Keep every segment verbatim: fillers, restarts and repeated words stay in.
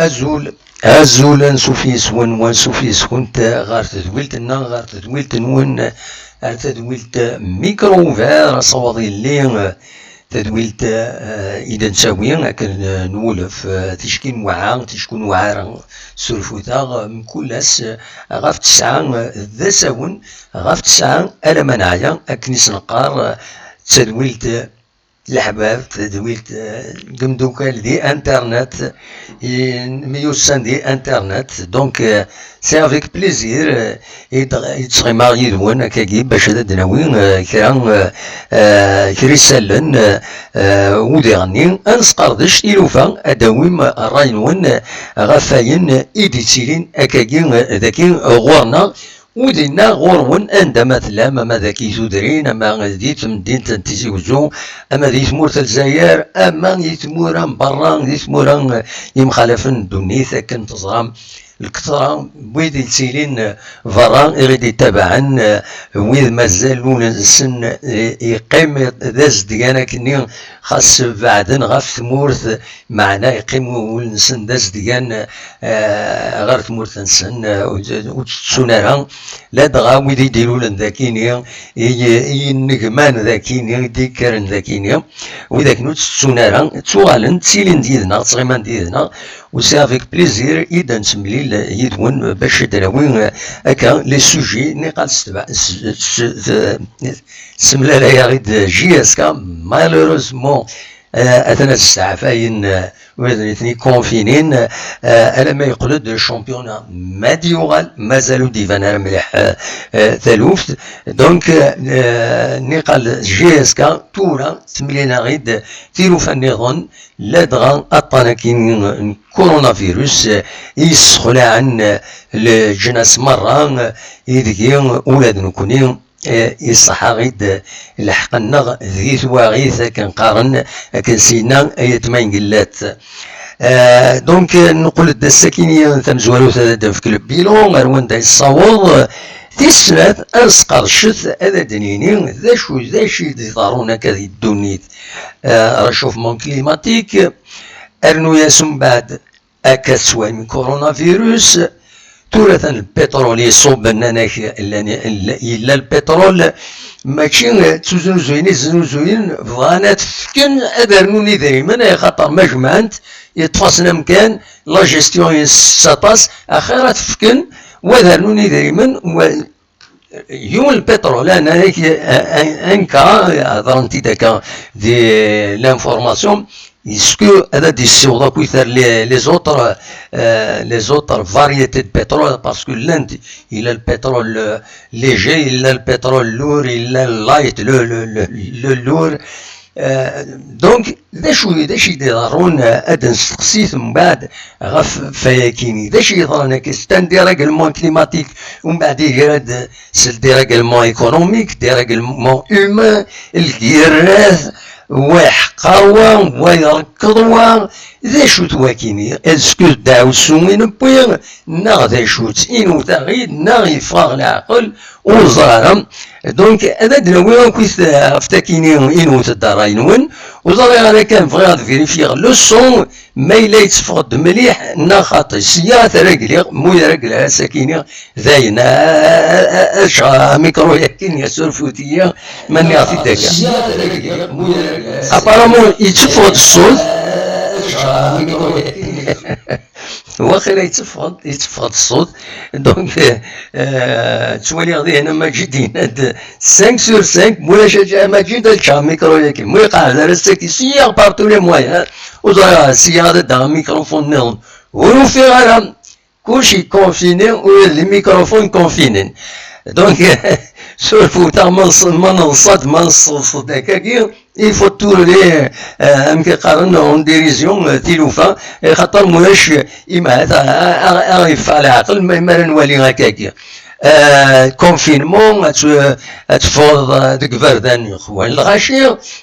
Azul, azul, ansuf yes-wen, wansuf yes-kent ɣer tedwilt-nneɣ, ɣer tedwilt-nwen, ar tedwilt Micro Ouvert, asawaḍ yelli, tadwilt, eh, i d-nettawi akken, eh, nwulef, eh, ticki nweɛɛa, ticki nweɛɛa, surfut-aɣ, eh, mkul ass, eh, ɣef tesɛa, eh, d asawen, ɣef tesɛa alamma neɛya, akken i s-neqqar, eh, d tadwilt, eh, leḥbab, tadwilt, eh, n yimdukal di internet, i myussan di internet. Donc, eh, c'est avec plaisir, eh, i d-, i ttɣimaɣ yid-wen akkagi bac ad d-nawi, eh, kra, eh, eh, kra isallen, eh, eh, udiɣ-nni, ad nesqerdec tilufa, ad d-awim ṛṛay-nwen, eh, ɣef wayen i d-ittilin akkagi, eh, dagi ɣur-neɣ. Wi dinna ɣur-wen anda ma tellam, ama dagi tudrin, ama di temdint n Tizi Wezzu, ama di tmurt n Lezzayer, ama di tmura n berra, di tmura, eh, yemxalafen n ddunit, akken teẓram lketṛa n wid yettilin, eh, berra i ɣ-id-ittabaɛen, eh, wid mazal ul-nsen, eh, yeqqim d azedgan akkenni, xas beɛden ɣef tmurt, meɛna yeqqim ul-nsen d azedgan, eh, ɣer tmurt-nsen, eh, ur, ur ttettun ara, ladɣa wid i d-ilulen d akkenni, i, i yennegman d akkenni, i d-ikkren d akkenni, wid akken ur ttettun ara, ttuɣalen, ttilin-d yid-neɣ, ttɣiman-d yid-neɣ, u c'est avec plaisir i d-nettemlil yid-wen bac ad d-nawi, eh, akka les sujets, niqal s tba-, s, s, s, semlalayeɣ-id J S K, malheureusement, eh, atan ad steɛfayen, eh, wid nitni confinin, eh, alamma yeqqel-d championnat. Ma d-yuɣal, mazal ur d-iban ara mliḥ, eh, eh, taluft. Donc, eh, niqal J S K, tura temlil-aɣ-id tilufa nniḍen, ladɣa aṭṭan-agi n coronavirus, eh, i yessexlaɛen, eh, leǧnas merra, eh, ideg ula d nekkni, eh, iṣaḥ-aɣ-id lḥeqq-nneɣ di twaɣit akken qqaren, akken s-yenna ayetma Ngellat. Eh, donc, eh, nqul-d ass-akini tamezwarut ad d-nefk le bilan ar wanda yessaweḍ. Tis snat, ad nesqerdcet ad d-nini d acu, d acu i d-iḍerrun akka di ddunit. Eh, réchauffement climatique, rnu-yas umbeɛd akka tettwalim coronavirus, tura atan lpiṭrul iṣubb, nnan-ak llan, yella lpiṭrul, mačči d tuznuzuyin i znuzuyen, bɣan ad t-fken ad rnun idrimen, axaṭer ma jemɛen-t, yeṭṭef-asen amkan, la gestion-ines s aṭas, axir ad t-fken, wa ad rnun idrimen, wa, yiwen lpiṭrul, anka hedren-t-id akka di l'information, est-ce que ad d-yessiweḍ akkit ar les, les autres, euh, les autres variétés de pétrole, parce que llant, yella lpiṭrul, euh, léger, yella lpiṭrul lourd, yella light, le, le, le, le lourd. Euh, donc, d acu, d acu i d-iḍerrun, euh, ad nesteqsit mbeɛd ɣef wayakini. D acu i yeḍran akka? C'est un dérèglement climatique, umbeɛd iger-d s dérèglement économique, dérèglement humain, lgirrat, wa iḥeqqer wa, wa irekkeḍ wa. D acu-t wakini? Est-ce que d ddeɛwessu i newwi, neɣ d acu-tt? Inewt-aɣ-id, neɣ yeffeɣ-aɣ leɛqel, ur ẓer ara. Donc, ad d-nawi akkit ɣef takini, inewt-d ṛṛay-nwen. Ur ẓriɣ ara kan, bɣiɣ ad vérifier le son, ma yella yetteffeɣ-d mliḥ neɣ xaṭi. Sya ad t-regleɣ, mu yerregel ara sakini, dayen, a, a, a, a, a, amikru-yakin, surfut-iyi, ma nniɣ-t-id akka. Apparemment, yetteffeɣ-d ṣṣut. Waqila yetteffeɣ-d, yetteffeɣ-d ṣṣut. Donc, euh, ttwaliɣ dihin Amajid yenna-d cinq sur cinq, mulac a Majid ad ččeɣ amikru-yaki. Mu yeqɛed ara saki, siyyaɣ par tous les moyens. Ur ẓriɣ ara, siyyaɣ ad d-aɣeɣ amikrufu nniḍen. Ur ufiɣ ara. Kulci confiné, ula d les microphones confinés. Donc, surfut-aɣ ma neḍṣa-d, ma neṣṣa-d akkagi, il faut trouver, euh, amek i qqaren en dérision, euh, tilufa, axaṭer mulac, euh, imahat, a, a, a, a ɣ-yeffeɣ leɛqel, ma, ma ara nwali akkagi. Euh, confinement, ad t-, ad teffɣeḍ, euh, deg iberdan, ixwan lɣaci,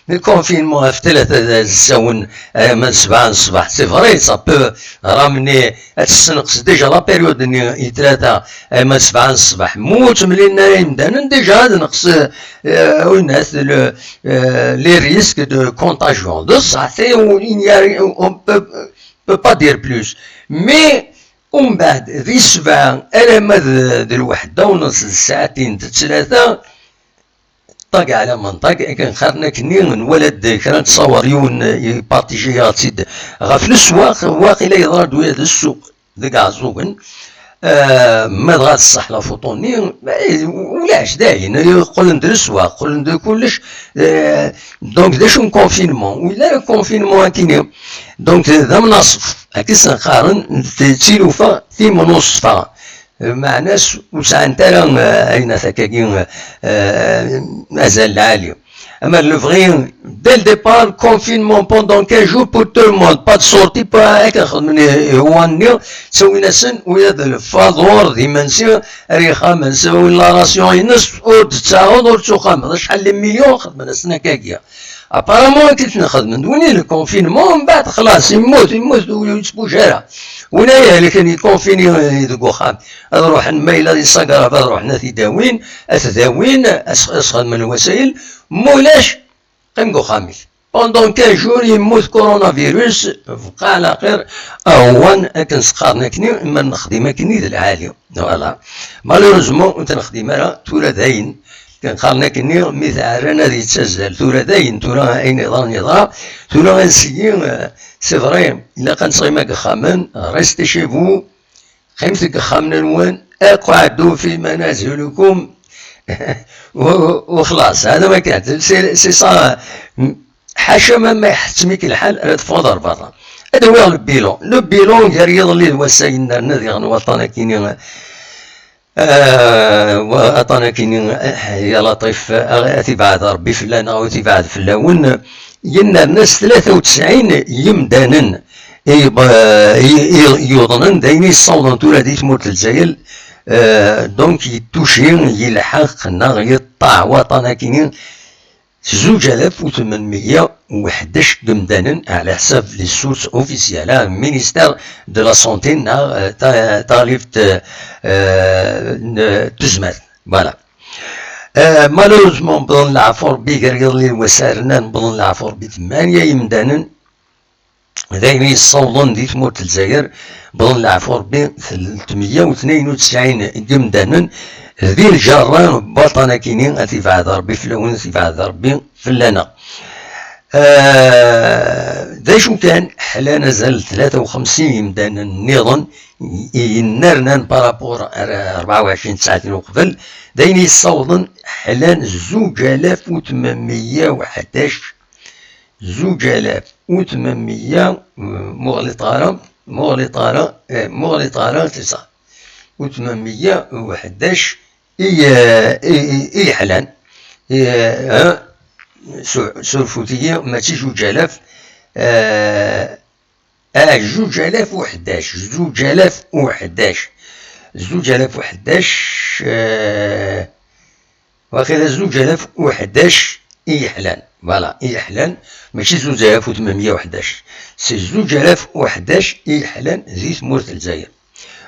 le confinement ɣef tlata d asawen, euh, ma d sebɛa n ṣṣbeḥ, c'est vrai, ça peut ramener ad tessenqes déjà la période-nni i tlata, eh, ma d sebɛa n ṣṣbeḥ. Mu ur ttemlilin ara yimdanen, déjà ad neqs, eh, winat, le, eh, les risques de contagion. De ça, c'est, on, il y a, on peut, peut pas dire plus. Mais umbeɛd di ssebɛa alamma d, d lweḥda u nneṣ d ssaɛtin d tlata, ṭag ɛla menṭag, akken qqaren akkenni, nwala-d kra n ttṣawer, yiwen ipartiji-yaɣ-tt-id ɣef leswaq, waqila yeḍra-d waya d ssuq deg Ɛeẓẓugen. Ah, ma dɣa tṣeḥ la photo-nni, eh, ulac dayen, qqlen-d leswaq, qqlen-d kullec. Eh, donc d acu n confinement? Ur yelli ara confinement akkenni. Donc d amnaṣef, akken sen-qqaren, d tilufa timnuṣfa. Meɛna-s ur sɛant ara, eh, ayen akkagi, eh, azal lɛali. Ama lebɣi, dès le départ, confinement pendant quinze jours pour tout le monde, pas de sortie, pas akken xedmen i, i Wuhan-nni, ttawin-asen ula d lfaḍur d imensi ar yexxamen, ttawin la ration-ines, ur d-tettaɣeḍ, ur ttuxxameḍ, acḥal n millions xedmen-asen akkagi. Apparemment akken ten-xedmen d win i le confinement, mbeɛd xlas, yemmut, yemmut, ur yettbuj ara. Win ay ihelken, ikonfini deg uxxam, ad ruḥen, ma yella di Sagrab, ad ruḥen ad t-id-awin, ad t-dawin, ad s-, ad s-xedmen wasayel, ma ulac, qqim deg uxxam-ik. Pendant quinze jours, yemmut coronavirus, bqa ɛla xir, awan akken s-qqaren akkenni, ma nexdim akkenni d lɛali. Voilà. Malheureusement, ur t-nexdim ara, tura dayen. Akken qqaren akkenni, mi t-ɛerran ad yettazzal. Tura dayen, tura ayen iḍran yeḍra, tura ansigi, eh, c'est vrai, ilaq ad nettɣima deg ixxamen, restez chez vous, qqimet deg ixxamen-nwen, اقعدوا في منازلكم, u, u xlas, هذا ما كان. C'est, c'est ça, ḥaca ma, ma iḥettem-ik lḥal, ara teffɣeḍ ar berra. Ad awiɣ le bilan. Le bilan gar yiḍelli d wass-a yennerna diɣen waṭṭan akkenni, ah, waṭṭan akkenni, ah, ya Laṭif, ah, ad t-ibɛed Ṛebbi fell-aneɣ, ad t-ibɛed fell-awen. Yennerna s tlata u tesɛin yimdanen i, i, i, yuḍnen d ayen yessawḍen tura di tmurt n Lezzayer. Ah, donc, yettuci, yelḥeq, neɣ yeṭṭaɛ waṭṭan akkenni s zuǧ alaf u tmenmeyya u ḥdac n yemdanen, ɛla ḥsab les sources officielles, ah, ministère de la santé neɣ, eh, ta-, taɣlift, eh, n tezmert. Voilà. Eh, malheureusement, wwḍen leɛfu Ṛebbi gar yiḍelli d wass-a rnan, wwḍen leɛfu Ṛebbi tmanya yemdanen, d ayen yessawḍen di tmurt n Lezzayer, wwḍen leɛfu Ṛebbi tletmeyya u tnayen u tesɛin n yemdanen, di lǧerra n waṭṭan akkenni, ad t-ibɛed Ṛebbi fell-awen, ad t-ibɛed Ṛebbi fell-aneɣ. Ah, d acu kan, ḥlan azal tlata u xemsin yemdanen nniḍen i yennernan par rapport ar rebɛa u ɛecrin tsaɛtin uqbel, d ayen yessawḍen ḥlan zuǧ alaf u tmenmeyya u ḥdac, zuǧ alaf u tmenmeyya, eh, ma ur ɣliṭeɣ ara, ma ur ɣliṭeɣ ara, eh, ma ur ɣliṭeɣ ara, c'est ça. U tmenmeyya u ḥdac i, eh, i, i, i yeḥlan. Eh, eh, su-, surfut-iyi, mačči zuǧ alaf, eh, ah, zuǧ alaf u ḥdac, zuǧ alaf u ḥdac, zuǧ alaf u ḥdac, eh, waqila zuǧ alaf u ḥdac i yeḥlan. Voilà, i yeḥlan, mačči zuǧ alaf u tmenmeyya u ḥdac. C'est zuǧ alaf u ḥdac i yeḥlan di tmurt n Lezzayer.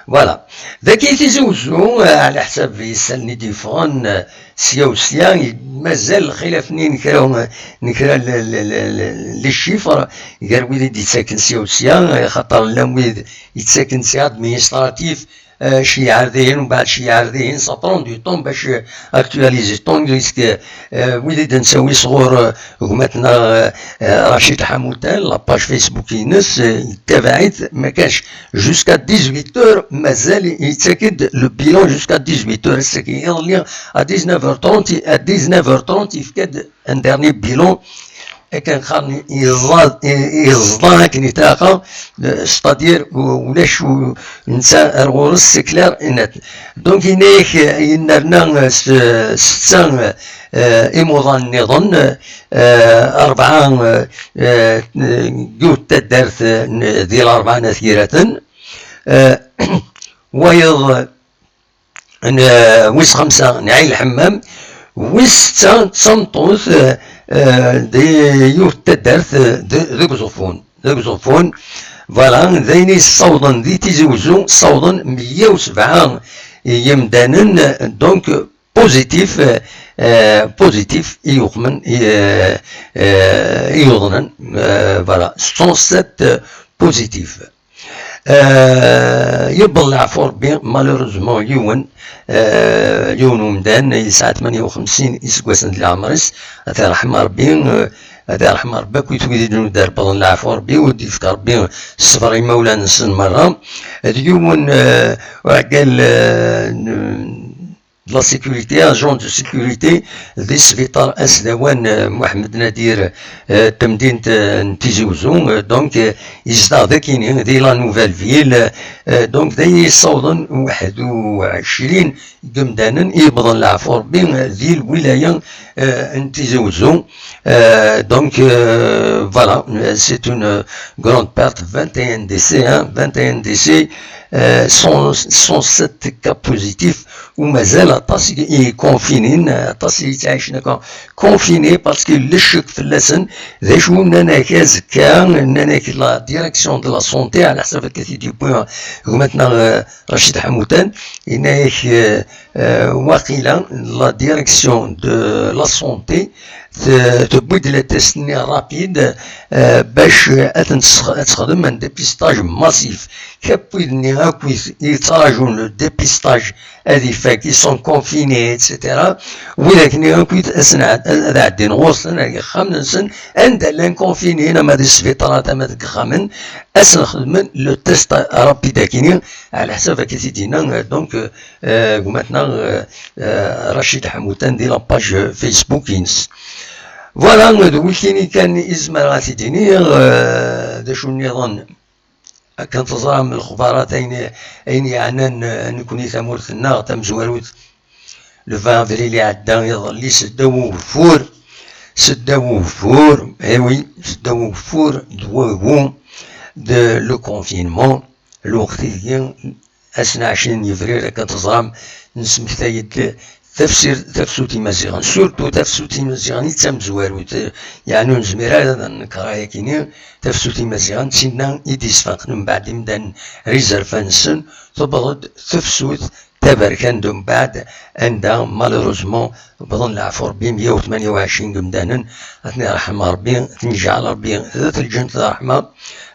Voilà. Dagi Tizi Wezzu, eh, ɛla ḥsab yisalen i d-yeffɣen, eh, sya u sya, mazal lxilaf-nni n kra, n kra n, n, n, n, les chiffres, gar wid i d-yettaken sya u sya, eh, xaṭer llan wid yettaken si administratif, eh, ceyyeɛ ar dihin, umbeɛd ceyyeɛ ar dihin, ça prend du temps bac, eh, actualiser-t, tandis que, eh, wid i d-nettawi sɣur, eh, gma-tneɣ, eh, eh, Racid Ḥamutan, la page Facebook-ines, eh, yettabaɛ-it, ma kanx jusqu'à dix-huit heures, mazal yettak-d le bilan jusqu'à dix-huit heures, ass-agi iḍelli à dix-neuf heures trente, à dix-neuf heures trente, yefka-d un dernier bilan, akken qqaren, yeẓḍa, yeẓḍa akken ilaq, eh, c'est-à-dire, u-, ulac u-, netta ar ɣur-s, c'est clair et net. Donc, yenna-yak, eh, yennerna, eh, s-, setta, eh, imuḍan nniḍen, eh, rebɛa, eh, eh, yiwet taddart, eh, n-, di Larebɛa n At Yiraten, eh, wayeḍ, n-, wis xemsa n Ɛin Lḥemmam, wis setta d tameṭṭut, eh, eh, di yiwet taddart, eh, de-, deg Uẓeffun, deg Uẓeffun. Voilà, d ayen i yessawḍen di Tizi Wezzu, ssawḍen meyya u sebɛa yemdanen, donc, positif, eh, eh, positif i yuqmen, i, eh, eh, i yuḍnen, eh, voilà, cent sept, eh, positif. Euh, yewweḍ leɛfu Rebbi, malheureusement, yiwen, euh, yiwen umdan yesɛa tmanya u xemsin iseggasen di leɛmer-is, ad t-yerḥem Rebbi, euh, ad yerḥem Rebbi akk wid i d-inuda, wwḍen leɛfu Rebbi, u d-yefk Rebbi ṣṣber i imawlan-nsen merra. D yiwen, euh, uɛeggal, euh, n-, de la sécurité, agent de sécurité di sbiṭar asdawan, euh, Mohamed Nadir, euh, n temdint, euh, n Tizi Uzzu, euh, donc, euh, yezdeɣ dakini, di la Nouvelle Ville, euh, donc d ayen yessawḍen waḥed u ɛecrin n yimdanen i yewwḍen leɛfu Rebbi, euh, di lwilaya, euh, n Tizi Uzzu. Euh, donc, euh, voilà, euh, c'est une grande perte, vingt et un décès, hein, vingt et un décès, euh, cent, cent sept cas positifs, u mazal aṭas i, i confinés, aṭas i yettɛicen akka confinés, parce que le choc fell-asen, d acu nnan-ak azekka, nnan-ak la direction de la santé, ɛla ḥsab akka t-id-yewwi gma-tneɣ, euh, Rachid Ḥamuttan, yenna-ak, euh, euh, waqila la direction de la santé te-, tewwi-d les tests-nni rapide, euh, bac, euh, ad ten-tesx-, ad texdem un dépistage massif. Kap wid-nni akk i yettrajun le dépistage ad ifak, ils sont confinés, et cetera. Widak-nni akk i t-, asen ad, ad ɛeddin ɣur-sen ar yexxamen-nsen, anda llan confinés, ama di sbiṭarat, ama deg yexxamen, ad sen-xedmen le test rapide akini, ɛla ḥsab akka i t-id-yenna, euh, donc, euh, euh, gma-tneɣ, euh, euh, Rachid Ḥamuttan di la page Facebook-ines. Voilà, euh, d wikini kan i zemreɣ ad t-id-iniɣ, euh, d acu nniḍen. Akken teẓram lexbarat, ayen, ayen yeɛnan, euh, nekni tamurt-nneɣ tamezwarut, le vingt avril iɛedda iḍelli, seddaw ugeffur, seddaw ugeffur, eh oui, seddaw ugeffur d wagu, de le confinement, lweqt-agi, ass n ɛecrin n yebrir, akken teẓram, nesmektay-d tafsirt, tafsut imaziɣen, surtout tafsut imaziɣen i d tamezwarut, yeɛni ur nezmir ara ad nenker ayakini, tafsut imaziɣen, d tinna i d-yesfaqen mbeɛd imdanen ar izerfan-nsen, tewweḍ-d tefsut taberkant umbeɛd, anda, malheureusement, wwḍen leɛfu Rebbi meyya u tmanya u ɛecrin n yimdanen, ad ten-yerḥem Rebbi, ad ten-yejɛel Rebbi d at lǧent d ṛṛeḥma,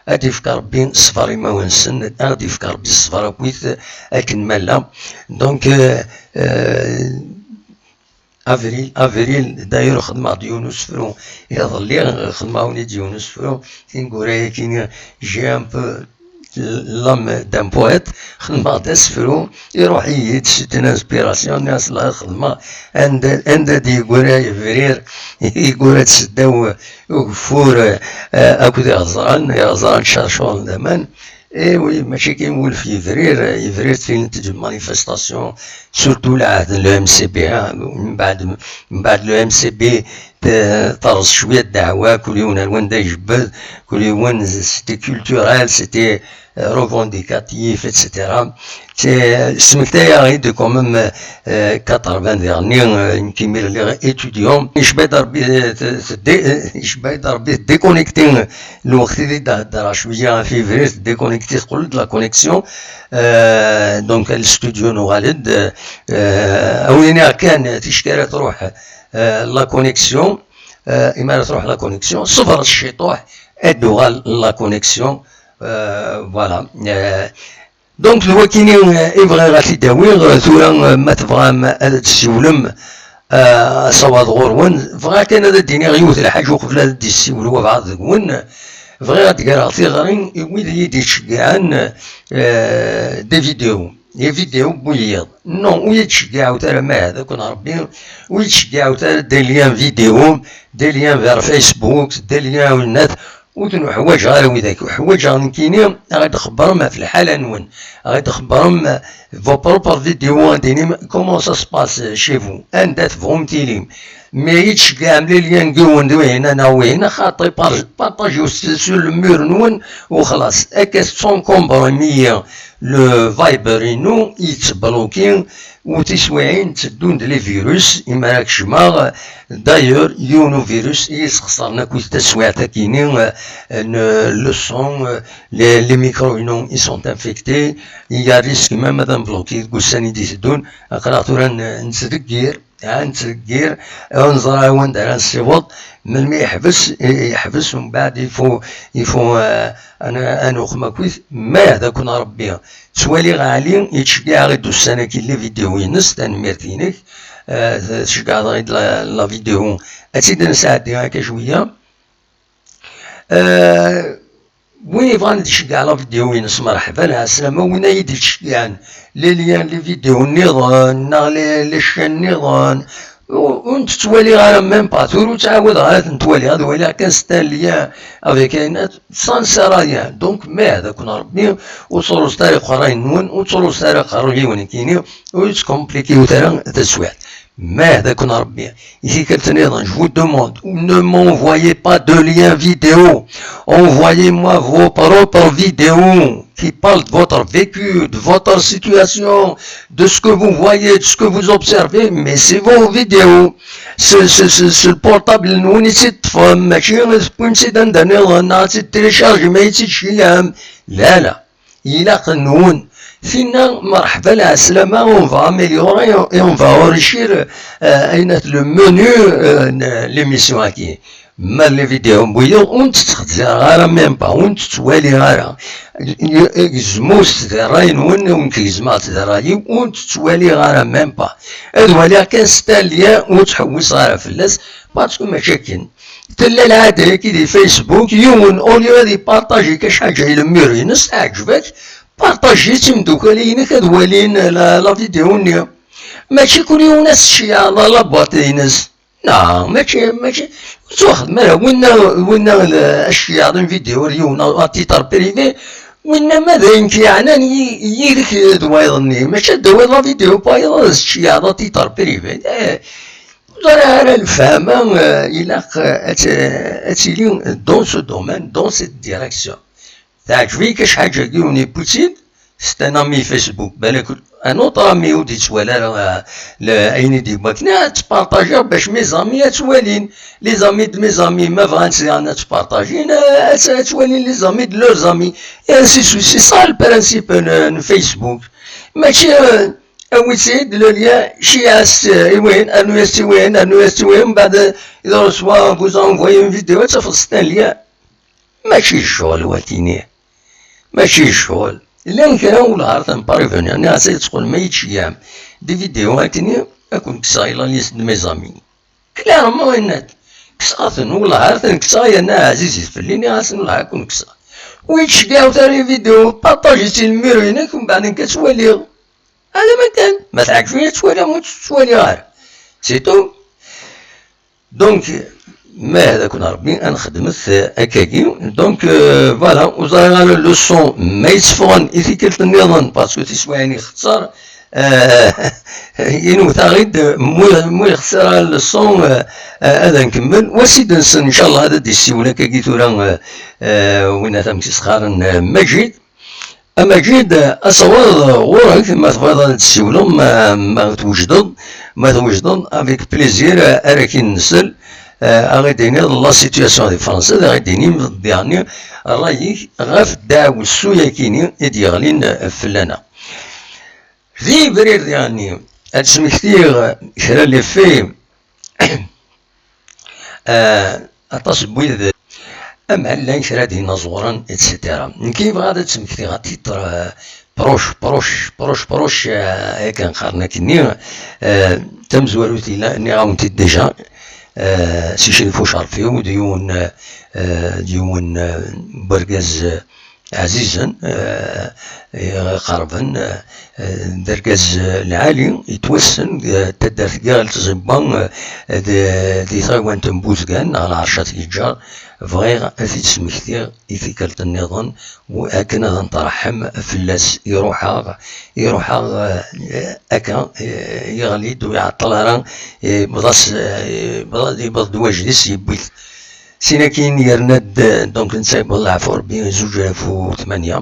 ad d-yefk Rebbi ṣṣber i imawen-nsen, ad d-yefk Rebbi ṣṣber akkit akken ma llan. Donc, euh, euh, avril, avril, d'ailleurs, xedmeɣ-d yiwen usefru iḍelli, xedmeɣ-awen-id yiwen usefru, tineggura-yagi, j'ai un peu l'âme d'un poète, xedmeɣ-d asefru, iruḥ-iyi-d, c'est une inspiration, nniɣ-as la xedmeɣ, anda, anda d-yeggura yebrir, yeggura-d seddaw ugeffur, eh, akked iɣeẓran, iɣeẓran ččar ccɣel d aman. Eh oui, mačči kan wulef yebrir, yebrir tirint de manifestation, surtout lɛahd n le M C B, hein, mbeɛd, mbeɛd le M C B, t-, terreẓ cwiya ddeɛwa, kul yiwen ar wanda ijebbed, kul yiwen, c'était culturel, c'était, euh, revendicatif, et cetera. Smektayeɣ-id quand même, euh, quatre-vingts diɣenni, euh, nekk imir lliɣ étudiant. Icba-yi-d Rebbi, euh, t-, teddi-, euh, icba-yi-d Rebbi tdéconnecté lweqt i d-heddreɣ cwiya ɣef yebrir, tdéconnecté, teqqel-d la connexion. Euh, donc, le studio nuɣal-d, euh, euh, a wen-iniɣ kan, ticki ara truḥ, euh, la connexion, euh, imi ara truḥ la connexion, ṣebret ciṭuḥ, ad d-tuɣal la connexion, euh, voilà. Euh, donc, d wakini, euh, i bɣiɣ ad t-id-awiɣ, euh, tura, euh, ma tebɣam ad d-tessiwlem, euh, asawaḍ ɣur-wen, bɣiɣ kan ad d-iniɣ yiwet lḥaǧa uqbel ad d-yessiwel wabɛaḍ deg-wen, bɣiɣ ad d-greɣ tiɣri i wid i yi-d-iceggɛen, euh, des vidéos. Ividéo n wiyiḍ. Non, ur yi-d-tceggiɛut ara, ma hadakum Rebbi, ur yi-d-tceggiɛut ara des liens vidéo, des liens vers Facebook, des liens winnat, ur ten-uḥwaǧeɣ ara widak. Uḥwaǧeɣ nekkini, ad ɣ-d-xebbrem ɣef lḥala-nwen, ad ɣ-d-xebbrem, euh, vos propres vidéos, ad d-tinim comment ça se passe chez vous, anda tebɣum tilim. Mais ad yi-d-tceggiɛem les liens n yiwen d wihin neɣ wihin, xaṭi, par-, partagez sur le mur-nwen, u xlaṣ. Akka tettunkumbṛem-iyi le Viber-inu, yettbluki, u tiswiɛin tteddun-d les virus, imi ara kecmeɣ, d'ailleurs, yiwen uvirus i yi-sxeṣren akkit taswiɛt-akini, euh, n-, le son, euh, les, les micros-inu, ils sont infectés, il y a risque même ad am-bloquer deg ussan i d-iteddun, aql-aɣ tura n-, nettdeggir, Ha nettdeggir, ur neẓra wanda ara nessiweḍ. Melmi yeḥbes, yeḥbes, umbeɛd il faut, il faut, euh, ad nuxem akkit. Ma yehda-ken Rebbi. Ttwaliɣ Ɛli yettceggiɛ-aɣ-id ussan-agi les vidéos-ines, tanemmirt-inek. Euh, tceggɛeḍ-aɣ-id la, la vidéo, ad tt-id-nesɛeddi akka cwiya. Euh, Win yebɣan ad iceggeɛ la vidéo-ines, merḥba, lɛeslama. Win ay d-iceggɛen les liens, les vidéos nniḍen, neɣ les, les chaînes nniḍen, ur, ur n-tettwaliɣ ara même pas. Tura ur ttɛawadeɣ ara ad ten-twaliɣ, ad waliɣ kan c'est un lien avec ayennat, ça ne sert à rien. Donc, ma yehda-ken Rebbi, ur ttruẓet ara iqerrayen-nwen, ur ttruẓet ara iqerruyen-nwen nekkini, ur yettkomplikiwet ara taswiɛt. Ma yehda-ken Rebbi. I tikkelt nniḍen, je vous demande, ne m'envoyez pas de lien vidéo. Envoyez-moi vos propres vidéos qui parlent de votre vécu, de votre situation, de ce que vous voyez, de ce que vous observez, mais c'est vos vidéos. Ce, ce, ce, ce portable-nwen i tt-ṭṭfem, mačči tewwim-tt-id anda nniḍen, neɣ ad tt-id-téléchargem, ad tt-id-tceggɛem. La, la. Ilaq-nwen. Tinna, merḥba, lɛeslama, on va améliorer et on va enrichir, euh, ayennat, le menu, euh, n l'émission-agi. Ma les vidéos n wiyaḍ, ur n-tt-ttxezzireɣ ara même pas, ur n-tt-ttwaliɣ ara. Gezmeɣ-tt di ṛṛay-nwen, ur n-gezmeɣ-tt di ṛṛay-iw, ur n-tt-ttwaliɣ ara même pas. Ad waliɣ kan c'est un lien, ur ttḥewwiseɣ ara fell-as, parce que mačči akken. Tella lɛada-agi di Facebook, yiwen, au lieu ad ipartaji kac ḥaǧa i lmur-ines, teɛǧeb-ak, partaji-tt i imeddukal-inek ad walin la, la vidéo-nni. Mačči kul yiwen ad s-tceyyɛeḍ la boîte-ines. Non, mačči, mačči, ur ttwaxdem ara. Winna, winna, eh, ad tceyyɛeḍ une vidéo ar yiwen à titre privé, winna ma d ayen k-yeɛnan yi-, yid-k d wayeḍ-nni, mačči ad d-tawiḍ la vidéo n wayeḍ ad s-tceyyɛeḍ à titre privé. Eh, ur ẓriɣ ara lefhama, eh, ilaq, eh, ad t-, ad tili dans ce domaine, dans cette direction. Teɛǧeb-iyi kac ḥaǧa-agi, ur n-iwwi-tt-id, c'est un ami Facebook, balak un autre ami ur d-yettwali ara, euh, le-, ayen i d-yewwi akken ad ttpartajiɣ bac mes amis ad ttwalin. Les amis de mes amis, ma bɣan ad ttpartajin, euh, ad, ad ttwalin les amis de leurs amis. Et ainsi de suite. C'est ça le principe n, n Facebook. Mačči, euh, awi-tt-id, le lien, ceyyɛ-as, euh, i win, rnu-as-tt i win, rnu-as-tt i win, mbeɛd, euh, il reçoit, vous a envoyé une vidéo, ad tafeḍ c'est un lien. Mačči d ccɣel wakini. Mačči d ccɣel. Llan kra wellah ar ten-parvenir. Nniɣ-as ad tqul ma yečč yam. Des vidéos akini, ad ken-kkseɣ i la liste de mes amis. Clairement, yenna-d. Kkseɣ-ten, wellah ar ten-kkseɣ, yerna ɛzizit fell-i, nniɣ-asen wellah ad ken-kkseɣ. Ur yi-d-tceggɛemt ara les vidéos, partaji-tt i lmur-inek, mbeɛd nekk ad tt-waliɣ. Ala ma kan, ma teɛǧeb-iyi ad tt-waliɣ, ma ur tt-ttwaliɣ ara. C'est tout. Donc, ma yehda-ken Rebbi, ad nexdmet, euh, akkagi. Donc, euh, voilà, ur ẓriɣ ara le son ma yetteffɣen i tikkelt nniḍen, parce que tiswiɛin ixeṣṣer, euh, inwet-aɣ-id, mu, mu yexṣer ara le son, euh, euh, ad nkemmel. Wa s-id-nsen, ncallah, ad d-yessiwel akkagi tura, euh, euh, win ata amek i s-qqaren, euh, Majid. A Majid, asawaḍ ɣur-k, ma tebɣiḍ ad d-tessiwleḍ, ma, ma twejdeḍ, ma twejdeḍ, avec plaisir, ara k-in-nsel, eh, ad ɣ-id-tiniḍ la situation di Fransa, ad ɣ-id-tinim, yeɛni, ṛṛay-ik ɣef ddeɛwessu-yakini i d-yeɣlin fell-aneɣ. Di Brir, yeɛni, ad d-smektiɣ kra les faits, eh, aṭas n wid, ama llan kra d inaẓuren, et cetera. Nekk yebɣa ad d-smektiɣ à titre, euh, proche, proche, proche, proche, euh, akken qqaren akkenni, euh, tamezwarut yella, nniɣ-awen-t-id déjà, euh, si Crif Ucerfiw, d yiwen, euh, d yiwen, euh, n wergaz, euh, ɛzizen, eh, iqerben, eh, d argaz, eh, lɛali, yettwassen, eh, taddart n Yiɣil Tẓibba, eh, d-, di tɣiwant n Buzgan, neɣ Lɛerc At Yeǧǧer. Bɣiɣ ad t-id-smektiɣ i tikkelt nniḍen, u-, akken ad nṭerḥem fell-as. Iruḥ-aɣ, iruḥ-aɣ, eh, akka, eh, yeɣli-d ur iɛeṭṭel ara, eh, yewweḍ-as, eh, yewweḍ-, yewweḍ-d wajdi-s, yewwi-t. Sin akin yerna-d, donc, netta yewweḍ leɛfu Rebbi, zuǧ alaf u tmanya.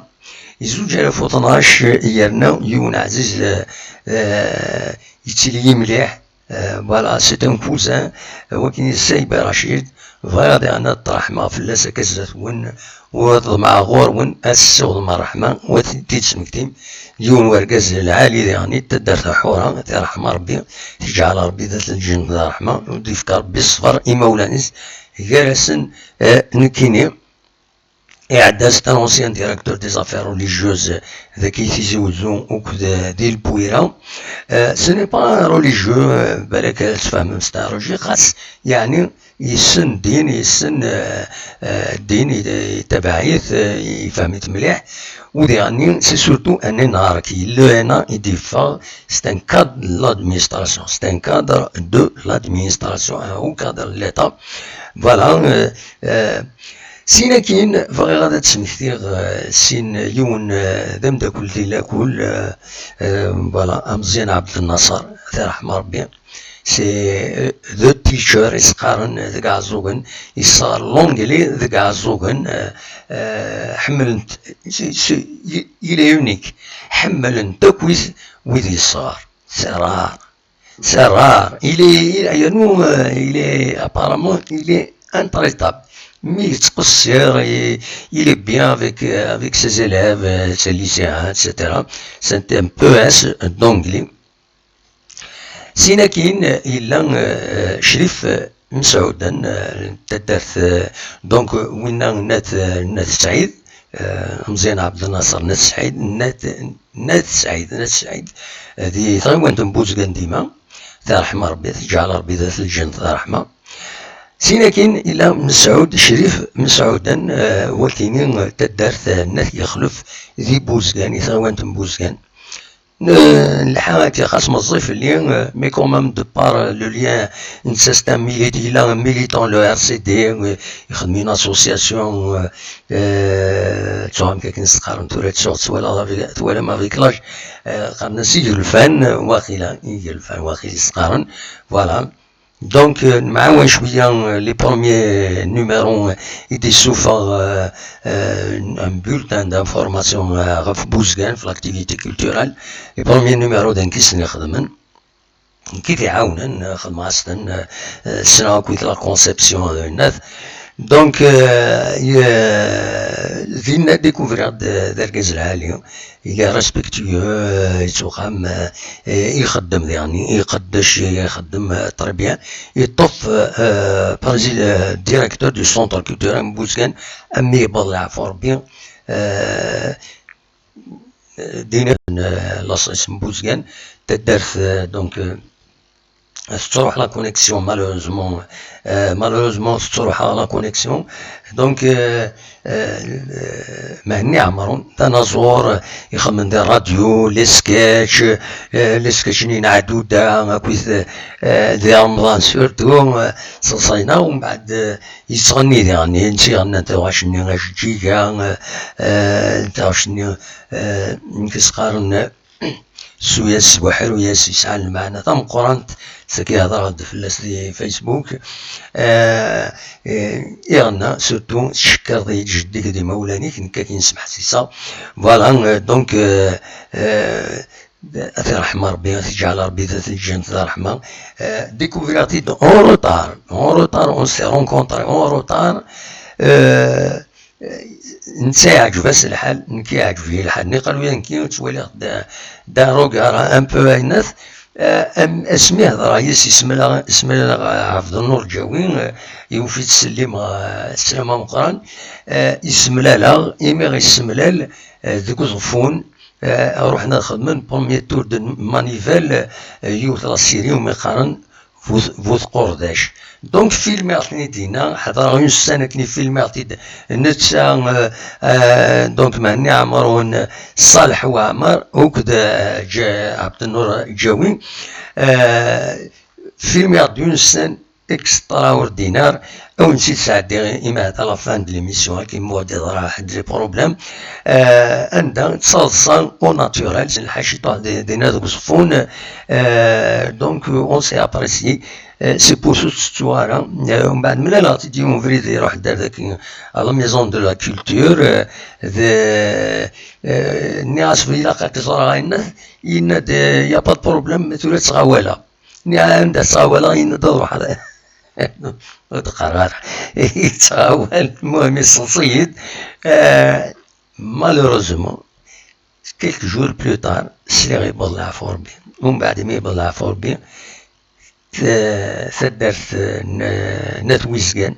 Zuǧ alaf u tnac yerna yiwen ɛziz, eh, eh, yettili mliḥ, eh, voilà, c'est un cousin, eh, wakin Saïba Rachid, Bɣiɣ diɣen ad ṭṭreḥmeɣ fell-as akka zdat-wen, u ad ḍemɛeɣ ɣur-wen ad tessiwḍem ṛṛeḥma, u ad t-id-tesmektim d yiwen wergaz lɛali diɣen i taddart Ḥura, ad t-iṛḥem Ṛebbi, t-iǧɛel Ṛebbi d at lǧennet d ṛṛeḥma, u d-ifk Ṛebbi ṣṣber i imawlan-is, gar-asen, eh, nekkini. Iɛedda, c'est un ancien directeur des affaires religieuses dagi Tizi Uzzu akked di Lbwira. Euh, ce n'est pas un religieux, euh, balak ad tfehmem, c'est un religieux, xas, yeɛni, yessen ddin, yessen, euh, euh, ddin, yet-, yettabaɛ-it, euh, yefhem-it mliḥ. U diɣenni, c'est surtout un énarque. Yella yena i d-yeffeɣ, c'est un cadre de l'administration. C'est un cadre de l'administration, un haut cadre de l'État. Voilà, euh, euh, Sin akin, bɣiɣ ad d-smektiɣ, euh, sin, yiwen, euh, d ameddakel di lakul, euh, euh, voilà, Ameẓyan Ɛebdelnaṣer, ad t-iṛḥem Ṛebbi. C'est, euh, the teacher i s-qqaren deg Iɛeẓẓugen, yesɣer l'anglais deg Iɛeẓẓugen, euh, euh, ḥemmlen-t, c'est, c'est, il est unique. Ḥemmlen-t akk wid, wid yesɣer. C'est rare. C'est rare. Il est, il, yernu, euh, il est, apparemment, il est intraitable. Mi yettqeṣṣir, il, il est bien avec, euh, avec ses élèves, euh, ses lycéens, et cetera. C'est un P S d'anglais. Sin akin, yella, euh, Crif, euh, Mesɛuden, euh, n taddart, euh, donc, euh, winna n At, euh, n At Sɛid, euh, Meẓyan Ɛebdelnaṣer n At Sɛid, n At, n At Sɛid, n At Sɛid, euh, di tɣiwant n Buzgan dima, ad t-iṛḥem Ṛebbi, ad t-iǧɛel Ṛebbi d at lǧennet d ṛṛeḥma. Sin akin, yella Mesɛud, Crif Mesɛuden, euh, wakini, euh, taddart, euh, n At Yexlef, di Buzgan, di tɣiwant n Buzgan. N-, nlḥa akka, xas meẓẓi fell-i, euh, mais quand même, de par, euh, le lien, netta c'est un milit-, yella un militant le R C D, euh, ixeddem une association, euh, euh, ttuɣ amek akken s-qqaren tura, ttuɣ twalaḍ avec, twalam avec l'âge, euh, qqaren-as igelfan, euh, waqila, igelfan, waqila i s-qqaren, voilà. Donc, euh, nemɛawan cwiya, euh, les premiers numéros, euh, i d-yessufeɣ, euh, euh, un bulletin d'information, euh, ɣef Buzgan, ɣef l'activité culturelle. Les premiers numéros d nekk i sen-ixedmen. Nekk i t-iɛawnen, euh, xedmeɣ-as-ten, euh, euh, ssneɣ akkit la conception, euh, net. Donc, euh, y-, euh, dinna découvriɣ-d, euh, d argaz lɛali. Il est respectueux, euh, yettuxam, euh, euh, ixeddem diɣen, iqeddec, ixeddem, euh, très bien. Yeṭṭef, euh, euh, prési-, euh, directeur du centre culturel n Buzgan, am mi yewweḍ leɛfu Ṛebbi, euh, euh, din, euh, laṣ-, isem Buzgan, taddart, euh, donc, euh, tettruḥ la connexion, malheureusement. Euh, malheureusement, tettruḥ la connexion. Donc, euh, euh, euh, Mhenni Ɛemrun, d anaẓur, euh, ixeddem di rradyu, les sketchs, euh, les sketchs-nni n Ɛduda, akkit, euh, di Remḍan surtout, euh, ṣṣeḍṣayna, umbeɛd, euh, yettɣenni diɣen, netta iɣennan taɣect-nni Ajeǧǧiga, euh, euh, taɣect-nni, euh, nekk s-qqaren, Suyas, buḥru-yas, yesɛan lmeɛna tameqqrant, tagi hedreɣ-d fell-as di Facebook. Eh, eh, iɣenna, surtout, tcekkireḍ-iyi-d jeddi-k d imawlan-ik, nekk akin semḥessiseɣ. Voilà, euh, donc, euh, euh, ad t-iṛḥem Ṛebbi, ad t-iǧɛel Ṛebbi d at lǧennet d ṛṛeḥma. Euh, découvriɣ-t-id en retard, en retard, on s'est rencontrés en retard. Euh, Netta iɛǧeb-as lḥal, nekk iɛǧeb-iyi lḥal. Niqal uya nekki ttwaliɣ-t d, d un regard un peu aynat. Eh, am-, asmi hedreɣ yis, ismel-, ismel-, Ɛebdennur Ǧawi, eh, iwef-it sslim, eh, sslam ameqqran, eh, isemlal-aɣ, imi ɣ-issemlal, eh, deg uẓeffun, eh, ruḥen ad xedmen premier tour de manivelle, eh, yiwet la série umi qqaren bu, bu tqurdac. Donc, filmiɣ-ten-id dinna, ḥedreɣ une scène akken i filmiɣ-t-id netta, euh, euh, donc, Mhenni Ɛemrun, Ṣaleḥ Waɛmer, akked, euh, Ǧa-, Ɛebdennur Ǧawi. Euh, filmiɣ-d une scène extraordinaire. Ad wen-tt-id-sɛeddiɣ imi à la fin de l'émission, akken ma ur d-yeḍra ḥedd les problèmes. Euh, anda d taḍsa au naturel, s lḥaci ṭuḥ di-, dinna deg uẓeffun. Euh, donc, on s'est apprécié. Euh, c'est pour ça ur tt-ttettuɣ ara. Euh, umbeɛd mlaleɣ-t-id yiwen ubrid iruḥ-d ar daki, à la maison de la culture, euh, d, euh, nniɣ-as ilaq ad k-ẓreɣ, a yennat, yenna-d, euh, y a pas de problème, tura ttɣawaleɣ. Nniɣ anda ttɣawaleɣ, yenna-d ad ruḥeɣ. Ur d-qqareɣ ara. Yettɣawal, المهم يسلط-iyi-d. آه، malheureusement, quelques jours plus tard, sliɣ yewweḍ leɛfu Rebbi. Umbeɛd imi yewweḍ leɛfu Rebbi, t-, taddart n, n At Wizgan,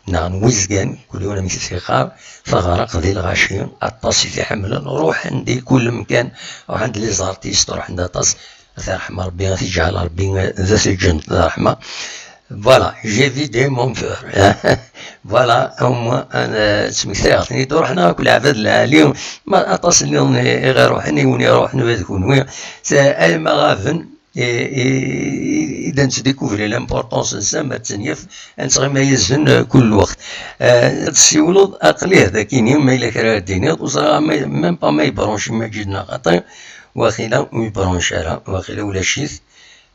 neɣ n Wizgan, kul yiwen amek i s-yeqqar, teɣreq di lɣaci, aṭas i t-iḥemmlen, ruḥen di kul mkan, ruḥen-d les artistes, ruḥen-d aṭas, ad t-yerḥem Rebbi, ad t-yeǧɛel Rebbi d at lǧennet d ṛṛeḥma. Voilà, j'ai vidé mon verre. Voilà, au moins, أنا ttmektayeɣ-ten-id, ruḥen akk leɛbad lɛali, ma aṭas nniḍen i ɣ-iruḥen, yiwen iruḥ, nwiɣ d kunwi. Alma ɣaben, i, i, i d-nettdikuvri l'importance-nsen, ma ttenyef, ad nettɣima yid-sen, eh, kul lweqt. Eh, ad tessiwleḍ, aql-i dagi, ma yella kra ara d-tiniḍ, ur ẓriɣ ma, même pas ma yebranci Maǧid neɣ xaṭi, waqila ur yebranci ara, waqila ulac-it.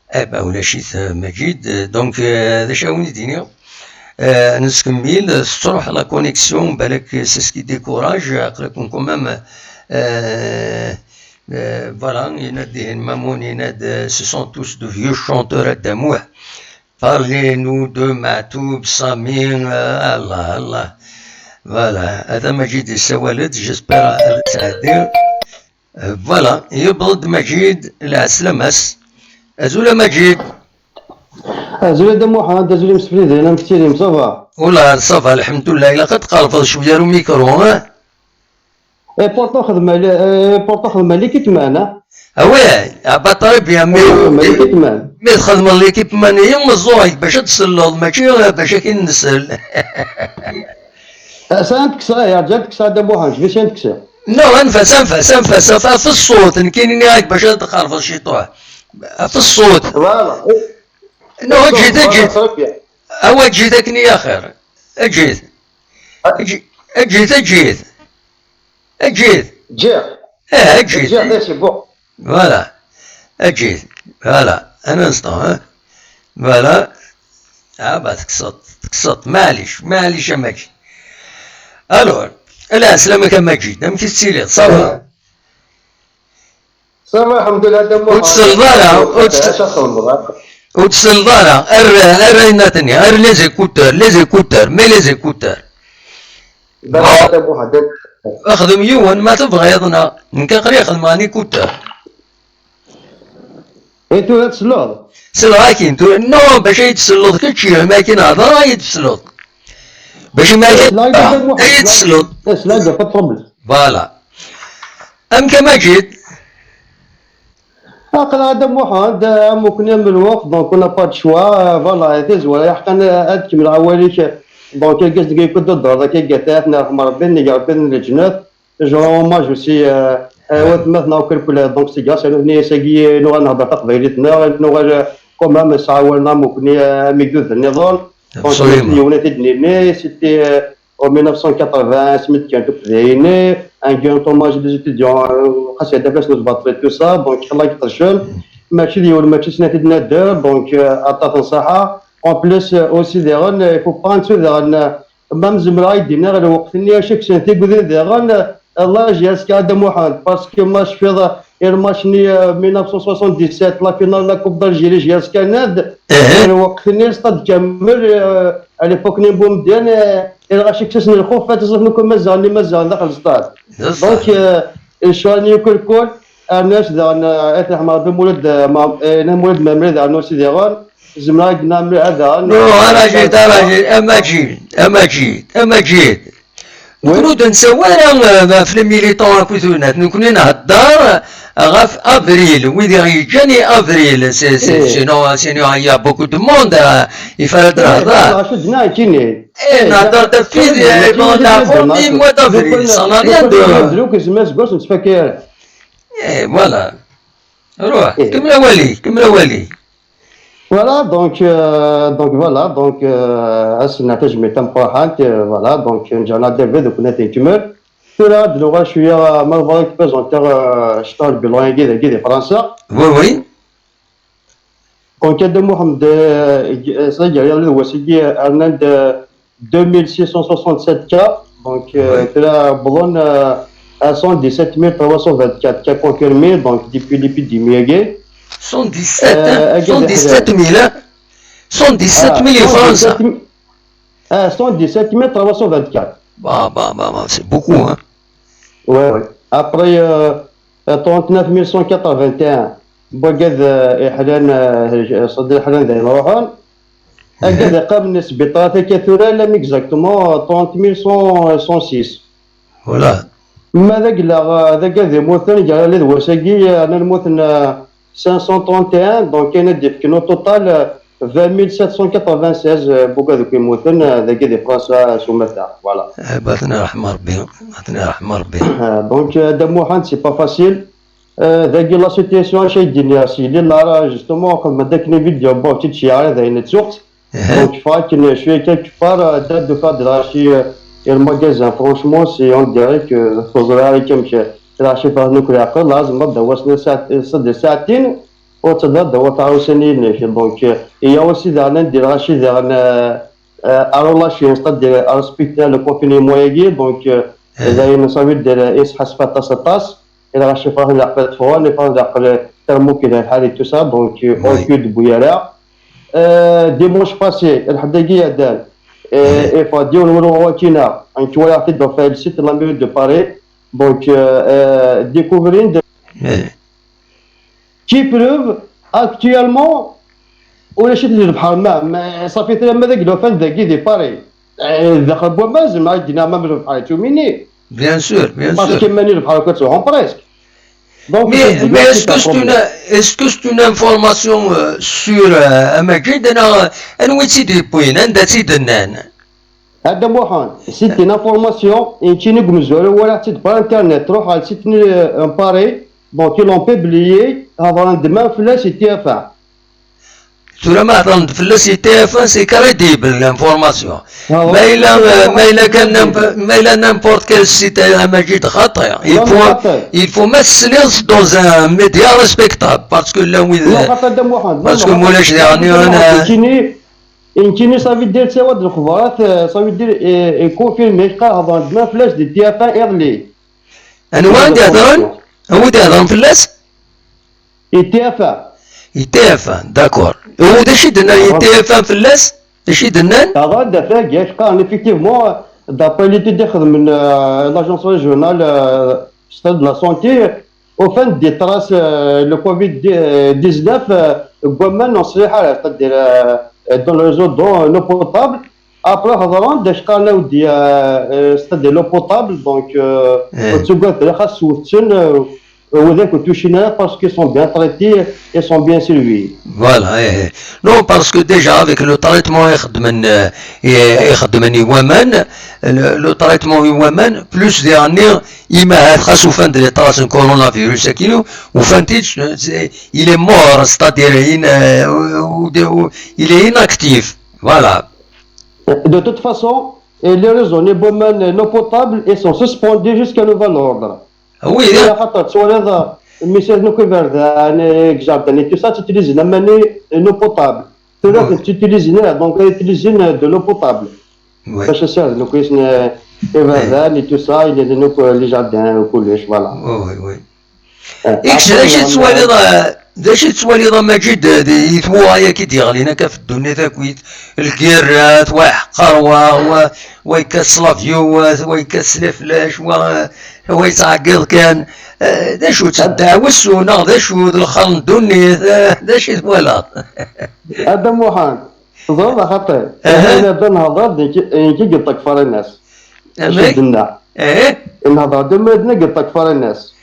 Eh ben, ulac-it, eh, Maǧid. Eh, donc, eh, d acu ara wen-d-iniɣ? Eh, nettkemmil, eh, tettruḥ la connexion, balak, eh, c'est ce qui décourage, eh, aql-aken quand même, eh, eh, voilà, yenna-d dihin Mamun, yenna-d, eh, ce sont tous de vieux chanteurs, a Dda Muḥ. Parlez-nous de Maɛtub, Sami, eh, Allah, Allah. Voilà, ata Maǧid yessawal-d, j'espère ad ttɛeddi. Eh, voilà, yewweḍ-d Maǧid, lɛeslama-s. Azul a Maǧid. Azul a Dda Muḥend, azul imsefliden, amek ttilin, ça va? Ula, ça va, lḥemdullah, ilaq ad tqerbeḍ cwiya ar umikru, eh? Eh, pourtant xedmeɣ li-, eh, pourtant xedmeɣ l'équipement, ah. Ah ouais, ah bah très bien, mais, xedmeɣ l'équipement. Mais txedmeḍ l'équipement-nni meẓẓuɣ-it bac ad d-tselleḍ, mačči, eh, bac ad k-in-nsel. Eh, ça ad kkseɣ, eh, rǧu ad kkseɣ a Dda Muḥend, bac ad kkseɣ. Non, anef-as, anef-as, anef-as, af, af ṣṣut, nekkini nniɣ-ak bac ad tqerbeḍ ciṭuḥ. Af ṣṣut. Voilà. Non, eǧǧ-it, voilà, eǧǧ-it. Très bien. Awa, eǧǧ-it akken i axir. Eǧǧ-it. Ah. Eǧǧ-, eǧǧ-it, eǧǧ-it. Eǧǧ-it. Ǧǧiɣ. Eh, eǧǧ-it. Ǧǧiɣ, c'est bon. Voilà. Eǧǧ-it. Voilà. Un instant, hein. Voilà. Ah, bah, tekkseḍ, tekkseḍ. Maɛlic, maɛlic a Maǧid. Alors, lɛeslama-k a Maǧid, amek i tettiliḍ? Ça va? Ça va, lḥemdulillah, a Dda Muḥend. Ur tselleḍ ara, ur ts-, acu ad txedmeḍ, ah? Ur tselleḍ ara. Err, err ayen ad tini, err les écouteurs, les écouteurs, mets les écouteurs. Bon. Xdem yiwen ma tebɣiḍ, neɣ nekk aql-i xedmeɣ un écouteur. I tura tselleḍ? Selleɣ-ak-in tura. Non, bac ay d-tselleḍ kečč, ma akken hder ay d-tesleḍ. Bac ma akken hder ay d-tesleḍ. Selleɣ-ak, pas de problème. Voilà. Amek a Maǧid? Aql-aɣ a Dda Muḥend, am ukni am lweqt, donc on n'a pas de choix, euh, voilà, tizwara yeḥqan ad kemmleɣ awal-ik, donc argaz deg yakk d ddor, dak i yettat, nerḥem Rebbi, nnig Rebbi n leǧnat, je rends hommage aussi, euh, euh, i watmaten-nneɣ akk irkul, donc seg-as, nutni sagi nuɣal nehder taqbaylit-nneɣ, nuɣal, euh, quand même nesɛa awal-nneɣ am ukni, euh, am igduden nniḍen, donc yiwen ad t-id-nini, c'était, euh, en mille neuf cent quatre-vingts, asmi d-kkrent tebdayin-nni, un grand hommage des étudiants, euh, xas yedda fell-asen usbaṭri, tout ça, donc xella yeṭṭer jeune, mačči d yiwen, mačči d snat i d-nadder, donc, euh, aṭas n ṣṣaḥa. En plus, euh, aussi daɣen, euh, il faut pas nettu daɣen, euh, ma zemreɣ ad d-iniɣ lweqt-nni acu kksen tigudin daɣen, euh, l'âge jusqu'à Dda Muḥend, parce que ma tecfiḍ, euh, irmac-nni, euh, mille neuf cent soixante-dix-sept, la finale de la Coupe d'Algérie, jusqu'à Ned, lweqt-nni stade kamel, euh, à l'époque-nni n Boumediene, euh, Ilaq acu kkes-asen lxuf, ad teẓref nuki mazzaɣen, mazzaɣen daxel sṭad. Donc, euh, lecɣal-nni yakk lkul, rnu-as daɣen, euh, ad t-yeḥmed Rebbi Mulud, euh, Ma-, euh, Mulud Mɛemmri daɣen aussi daɣen, zemreɣ ad d-nniɣ mliḥ daɣen. Non, a Maǧid, a Maǧid, a Maǧid, a Maǧid, a Maǧid. Nekkni ur d-nessawi ara, euh, ɣef les militants akked tunat, nekkni nhedder ɣef avril, wid i ɣ-yeǧǧan i avril, c'est, c'est, sinon, sinon, il y a beaucoup de monde, euh, il fallait d-nehder. Eh, nehder ɣef wid, eh, bon, d'avant, dix mois d'avril, ça n'a rien de. Eh, voilà. Ruḥ, kemmel awal-ik, kemmel awal-ik. Voilà, donc, euh, donc voilà, donc, euh, ass-nneɣ tajmilt tameqqrant, euh, voilà, donc, nǧerna David, donc, ad t-nkemmel. Tura ad d-nuɣal cwiya, ma tebɣiḍ ad k-prezentiɣ, euh, ccṭer n bilan-agi dagi di Fransa. Oui, oui. Donc, a Dda Muḥend, euh, ig-, euh, s-, agi, agi, d wass-agi, euh, rnan-d, euh, deux mille six cent soixante-sept cas. Donc, euh, tura wwḍen, euh, à cent dix-sept mille trois cent vingt-quatre cas confirmés, donc, depuis l'épidémie-agi. Cent dix-sept, euh, hein? Cent dix-sept mille, hein? Cent dix-sept mille francs, ça. Ah, cent dix-sept mille trois cent vingt-quatre. Bah, bah, bah, bah, c'est beaucoup, hein. Ouais, ouais. Après, euh, euh, trente-neuf mille cent quatre-vingt-un. Bwagad, euh, iḥlan, euh, c'est-à-dire iḥlan d ayen ruḥen. Agad iqamen n sbiṭar, akka tura, llan exactement trente mille cent, cent six. Voilà. Ma d aglaɣ, d agad yemmuten, gar lid wass-agi, ɛni lmuten, euh, cinq cent trente et un, donc ayen ad d-ifken au total, euh, vingt mille sept cent quatre-vingt-seize, euh, bugad akk yemmuten, euh, dagi di Fransa s umata, voilà. Eh, batna rahma Rebbi, batna rahma Rebbi. Euh, donc, euh, Dda Muḥend, c'est pas facile. Euh, dagi la situation, acu ay d-iniɣ, si yella lara, justement, comme ma d akken vidéo, bon, tu t'y arrêtes, d ayen d tuɣt. Donc, il faudra que je suis quelque part, euh, date de faire de l'archi, euh, et le magasin. Franchement, c'est, on dirait que, faut l'archi faire nous créer, là, je me dis, ouais, c'est ça, c'est des satines, autre date de votre aussi, donc, euh, il y a aussi des, des archi, des, euh, euh, à relâcher, c'est-à-dire à respecter le confinement, donc, euh, ça veut dire, euh, il se passe pas ça passe. Ilaq ad cifreɣ leɛqel teffɣen, ilaq ad leɛqel termuki d lḥal et tout ça, donc, euh, Oui. Au cul de Bouyara. Euh, dimanche passé, lḥedd-agi iɛeddan, euh, ifa diwen wala wakina, nekk walaɣ-t-id ɣef le site de la mairie de Paris, donc, euh, euh, découvrir de Eh, qui preuve actuellement ulac-it di lebḥer, ma, ma, ça fait très mal deg lufan dagi di Paris. Eh, daxel n waman, zemreɣ ad d-iniɣ même lebḥer yettumini. Bien sûr, bien Parce que sûr. Mani lebḥer akk ad truḥem presque. Donc, Mais, c'est mais déjà est-ce que un c'est une, problème. Est-ce que c'est une information, euh, sur, euh, Amagid, neɣ, euh, anwa i tt-id-yewwin, anda tt-id-nnan? Dda Muḥend, c'est une information, et qui nous mesure, voilà, c'est par internet, truḥ ɣer le site, euh, en Paris, donc ils l'ont publié, avant demain, flash et T F un. Tura ma hedren-d fell-as i T F un, c'est crédible l'information. Ah ouais. Ma yella, euh, ma yella kan n'imp-, ma yella n'importe quel site, euh, Amagid, xaṭi. Il Non, faut, mais attends. Il faut ma tesliḍ dans un média respectable, parce que là, oui, Non, pas Dda Muḥend. Parce que moi, là, je l'ai en- Kini, Kini, ça veut dire, c'est quoi, de l'khbarat, euh, ça veut dire, et, et confirmé, car dans demain, flash de T F un early. Anwa i d-ihedren? Anwa i d-ihedren fell-as? Et T F un. I T F un, d'accord. U d acu i d-nnan i T F un fell-as? D acu i d-nnan? Taɣad, dafag, yak qqaren, effectivement, d'après l'étude ixedmen, euh, l'agence régionale, euh, de la santé, au fin des traces, euh, le covid dix-neuf, euh, deg waman ur ṣliḥ ara, c'est-à-dire, euh, dans le réseau d'eau, euh, l'eau potable. Après, hedren-d, acu qqaren, euh, euh, c'est-à-dire l'eau potable, donc, euh, Eh. ur ttagad ara, xas swet-ten, euh, widak ur tucin ara, parce qu'ils sont bien traités et sont bien surveillés. Voilà, eh, eh. Non, parce que déjà avec le traitement i xeddmen, euh, i, i xeddmen i waman, le, le traitement i waman, plus diɣenni, ima ahat xas ufan-d les traces n coronavirus akkin, ufan-t-id, c'est, il est mort, c'est-à-dire, in-, euh, ou- ou- ou- il est inactif. Voilà. De toute façon, euh, les réseaux, les bonnes, euh, l'eau potable, ils sont suspendus jusqu'à nouvel ordre. Ah oui, Tura hein. Xaṭer tettwaliḍ, mi s-, nekk iberdan, eh, deg jardin, et tout ça, ttilizin aman-nni, eh, l'eau potable. Tura Oui. Ttilizin ara, donc, eh, ttilizin, eh, de l'eau potable. Oui. Bac ad sirden akk isni, eh, iberdan, et tout ça, il y a de l'eau, eh, les jardins, kullec, voilà. Oui, oui, oui. Eh, Ikk, d après, acu i on a- tettwaliḍ, eh, d acu i tettwaliḍ a Maǧid, eh, di, di tmura-agi i d-yeɣlin akka ɣef ddunit akkit, lgirrat, wa iḥeqqer wa, wa, wa yekkat s la viewat, wa yekkat s les flèches, wa, wa yettɛeggiḍ kan. Eh, d acu-tt ddeɛwessu neɣ d acu d lxer n ddunit, eh, d acu i twalaḍ? A Dda Muḥend, teẓriḍ axaṭer, Aha. ayen ad nehḍer, d nekk, nekk i yeṭṭakfaren-as. Amek? Acu d-nna? Eh? Nehḍer d ma d nekk i yeṭṭakfaren-as.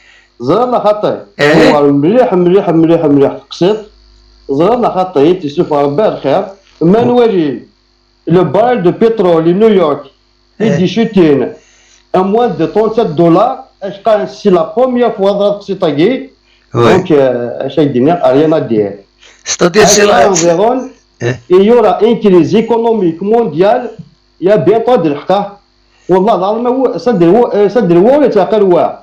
Teẓriḍ axaṭer, Eh? War mliḥ, mliḥ, mliḥ, mliḥ, teqsiḍ. Teẓriḍ axaṭer, i t-issufeɣ Rebbi ar lxir. Ma nwali le baril de pétrole i New York, i Eh. d-icutin, à moins de trente-sept dollars, acqa, c'est la première fois ḍriɣ teqsiṭ-agi. Ouais. Donc, euh, acu ay d-iniɣ, rien à dire. C'est-à-dire, c'est la... Environ, Eh. Il y aura une crise économique mondiale, il y a bientôt de l'hqa. Wallah, c'est-à-dire, c'est-à-dire,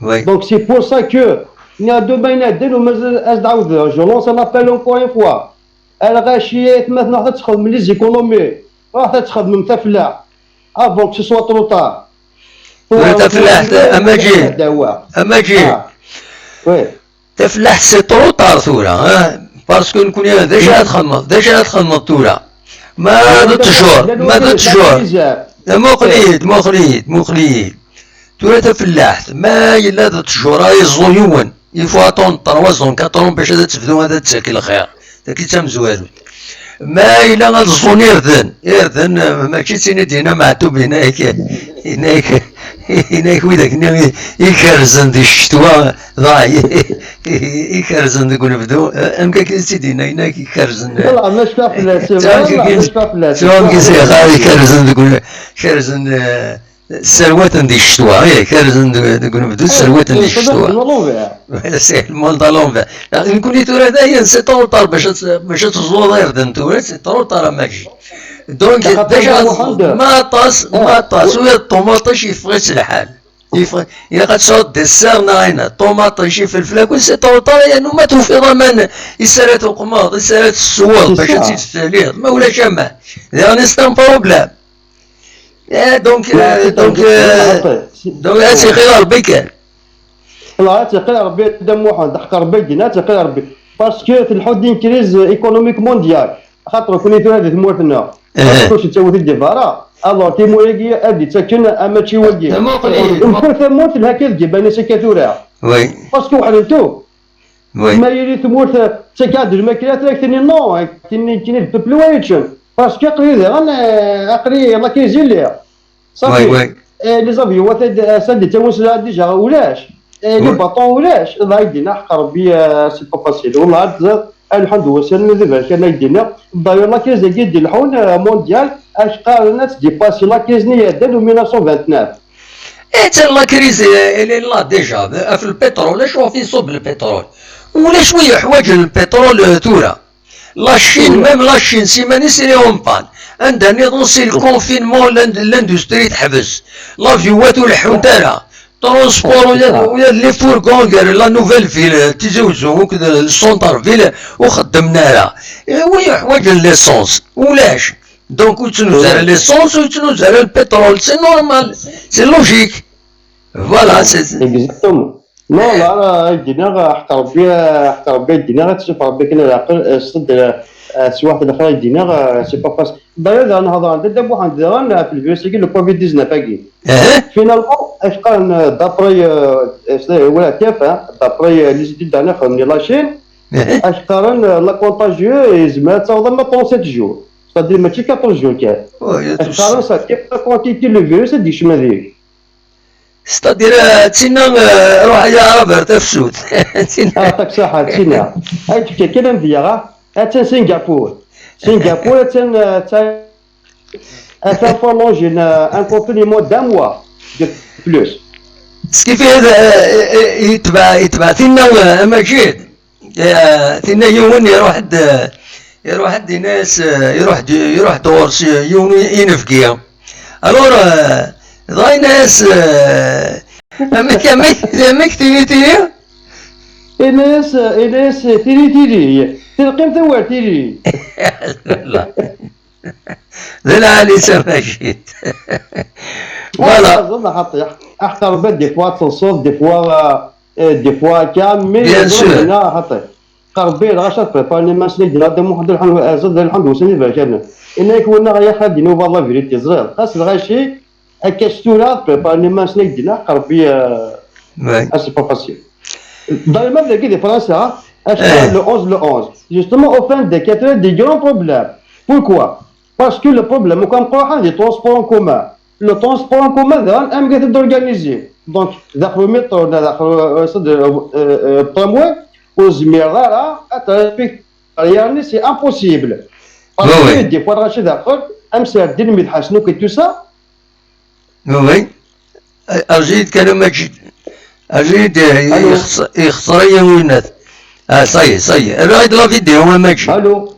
Oui. Donc, c'est pour ça que, il y a deux mains à deux, mais je lance un appel encore une fois. Lɣaci, aytmaten, ruḥet ad txedmem les économies, ruḥet ad txedmem tafellaḥt, avant que ce soit trop tard. Oui, tafellaḥt, a Maǧid. A Maǧid. Ah. Oui. Tafellaḥt, c'est trop tard tura, hein. Parce que nekkni, d acu ara txedmeḍ, d acu ara txedmeḍ tura? Ma d ttjur, ma d ttjur. Muqel-iyi-d, muqel-iyi-d, muqel-iyi-d. Tura tafellaḥt, ma yella d ttjur ara yeẓẓu yiwen, il faut attendre trois ans, quatre ans bac ad tebdu ad d-taki lxir. Dagi d tamezwarut. Ma yella ad ẓẓun irden, irden, eh, mačči d tin i d-yenna Meɛtub, yenna-ak, yenna-ak, yenna-ak widak-nni i, i kerrzen di ccetwa, dɣa i, i, i kerrzen deg unebdu, eh, amek akka i tt-id-yenna, yenna-ak i kerrzen, eh, Wallah, ma cfiɣ fell-as, ttɛawad wallah, ma cfiɣ fell-as. Ttɛawad i kerrzen deg un-, kerrzen, eh, sserwaten di ccetwa, eh, kerrzen deg, deg unebdu, sserwaten di ccetwa. C'est le monde à l'envers. Nekkni tura dayen, c'est trop tard bac ad, bac ad teẓẓuḍ irden tura, c'est trop tard a Maǧid. Donc, déjà, ma aṭas, ma aṭas, u ṭumaṭic yeffeɣ-itt lḥal. Yeffeɣ, ilaq ad tesɛuḍ dessert neɣ ayen, ṭumaṭic, ifelfel, akk, c'est trop tard, yernu ma tufiḍ aman, is ara tuqmeḍ, is ara tessewweḍ, bac ad tt-id-taliḍ, ma ulac aman. Daɣen, c'est un problème. Eh, donc, eh, donc, eh, donc, ad tt-iɣil Rebbi kan. Ad tt-iɣil Rebbi, a Dda Muḥend, ḥeqq Rebbi, ad tt-iɣil Rebbi. Parce que tleḥḥu-d une crise économique mondiale. Xaṭer nekkni tura di tmurt-nneɣ. Xaṭer ur tettawi-t-id di berra. Alors, timura-agi ad d-ittaken amačči wagi. Mkul tamurt telha kan deg yiman-is akka tura. Parce que weḥd-nteɣ. Ma yili tmurt tettak-aɣ-d lmakla, ad ak-tini non, ak-tini nekkini d peuple wa yeččen. Parce que aql-i diɣen, eh, aql-i la crise i lliɣ. Safi. Eh, les avions, atan, eh, sanda i ttawin sselɛa déjà ulac. Eh, les bateaux ulac. Dɣa i d-yenna ḥeqq Rebbi, eh, c'est pas facile. Wallah, ad tẓer, lḥemd wussan d iberkan ay d-yenna. D'ailleurs, la crise-agi i d-ileḥḥun, eh, mondiale, ad k-qqaren ad tdépasser la crise-nni yeddan au mille neuf cent vingt-neuf. Atan la crise, eh, elle est là déjà. Ɣef lpiṭrul, acu ɣef iṣubb lpiṭrul? Ulac wi yeḥwaǧen lpiṭrul, eh, tura. La Chine, même la Chine, s iman-is elle est en panne. Anda nniḍen c'est le confinement, l'industrie teḥbes. L'avion-at ur leḥḥunt ara. Transport, ula d les fourgons gar la nouvelle ville, Tizi Ouzou, akked le centre ville, ur xeddmen ara. Eh, wi yeḥwaǧen l'essence? Ulac. Donc, ur ttnuz ara l'essence, ur ttnuz ara lpiṭrul. C'est normal. C'est logique. Voilà, c'est... Exactement. Non, la, la, ay d-yenna, ḥeqq Rebbi, ḥeqq Rebbi, ay d-yenna, ad tessufeɣ Rebbi kan leɛqel, eh, s-, eh, s waḥed lexir, ay d-yenna, eh, c'est pas facile. D'ailleurs, daɣen hedren-d Dda Muḥend daɣen, eh, ɣef le virus-agi, le covid dix-neuf-agi. Finalement, acu qqaren, eh, d'après, eh, eh, voilà, kif, hein, d'après, eh, les études daɣen i xedmen la Chine, acu qqaren, eh, la contagieux, yezmer ad taweḍ ama trente-sept jours. C'est-à-dire, mačči quatorze jours kan. Acu qqaren, ça, kif la quantité le virus ad d-yekcem deg-k. C'est-à-dire, eh, d tinna, eh, ruḥ ay aɛrab ar tafsut. Tinna. Yeɛṭik ṣṣeḥḥa, d tinna. Ay tefka kan amedya, ah, attan Singapour. Singapour, attan, eh, attan, attan prolongé, eh, un confinement d'un mois de plus. Skif, eh, eh, eh, yetbeɛ, yetbeɛ tinna, eh, a Maǧid. Eh, tinna yiwen iruḥ-d, iruḥ-d, yenna-yas, eh, iruḥ-d, iruḥ-d ɣur-s yiwen inebgi. Alors, eh, dɣa yenna-yas, eh, amek, amek, amek tili, tili? Yenna-yas, yenna-yas, tili, tili, telqim tawar tili. D lɛali-s a Maǧid. Voilà. Teẓriḍ xaṭi, ḥeqq Rebbi, des fois teḍseḍ, des fois, eh, des fois akka, mais bien sûr. Xaṭi. Rebbi, lɣaci ad préparer iman-nsen i d-yenna Dda Muḥend, lḥemd, azad, lḥemd wussan iberkanen. Yenna-yak winna, ya xalti, on va dire la vérité, teẓriḍ. Xas lɣaci, akka s tura, ad préparer iman-nsen i d-yenna Rebbi, eh, ah, c'est pas facile. D'ailleurs, même dagi di Fransa, acu qqaren le onze, le onze. Justement, au fin de quatre heures, des grands problèmes. Pourquoi? Parce que le problème, comme quoi, des transports en commun. Le transport en commun, daɣen, amek ad t-organiser? Donc, daxel umiṭru, neɣ daxel, euh, euh, euh, tramway, ur zmireḍ ara ad t-respecter. Yerni, c'est impossible. Parce que des fois, lɣaci daxel, am Serdin, mi d-ḥasen akk et tout ça, Oui. Arzu-yi-d kan a Maǧid. Arzu-yi-d, eh, ixeṣ-, ixeṣṣer-iyi winat. Ah, ça y est, ça y est. Rreɣ-d la vidéo a Maǧid. Allô?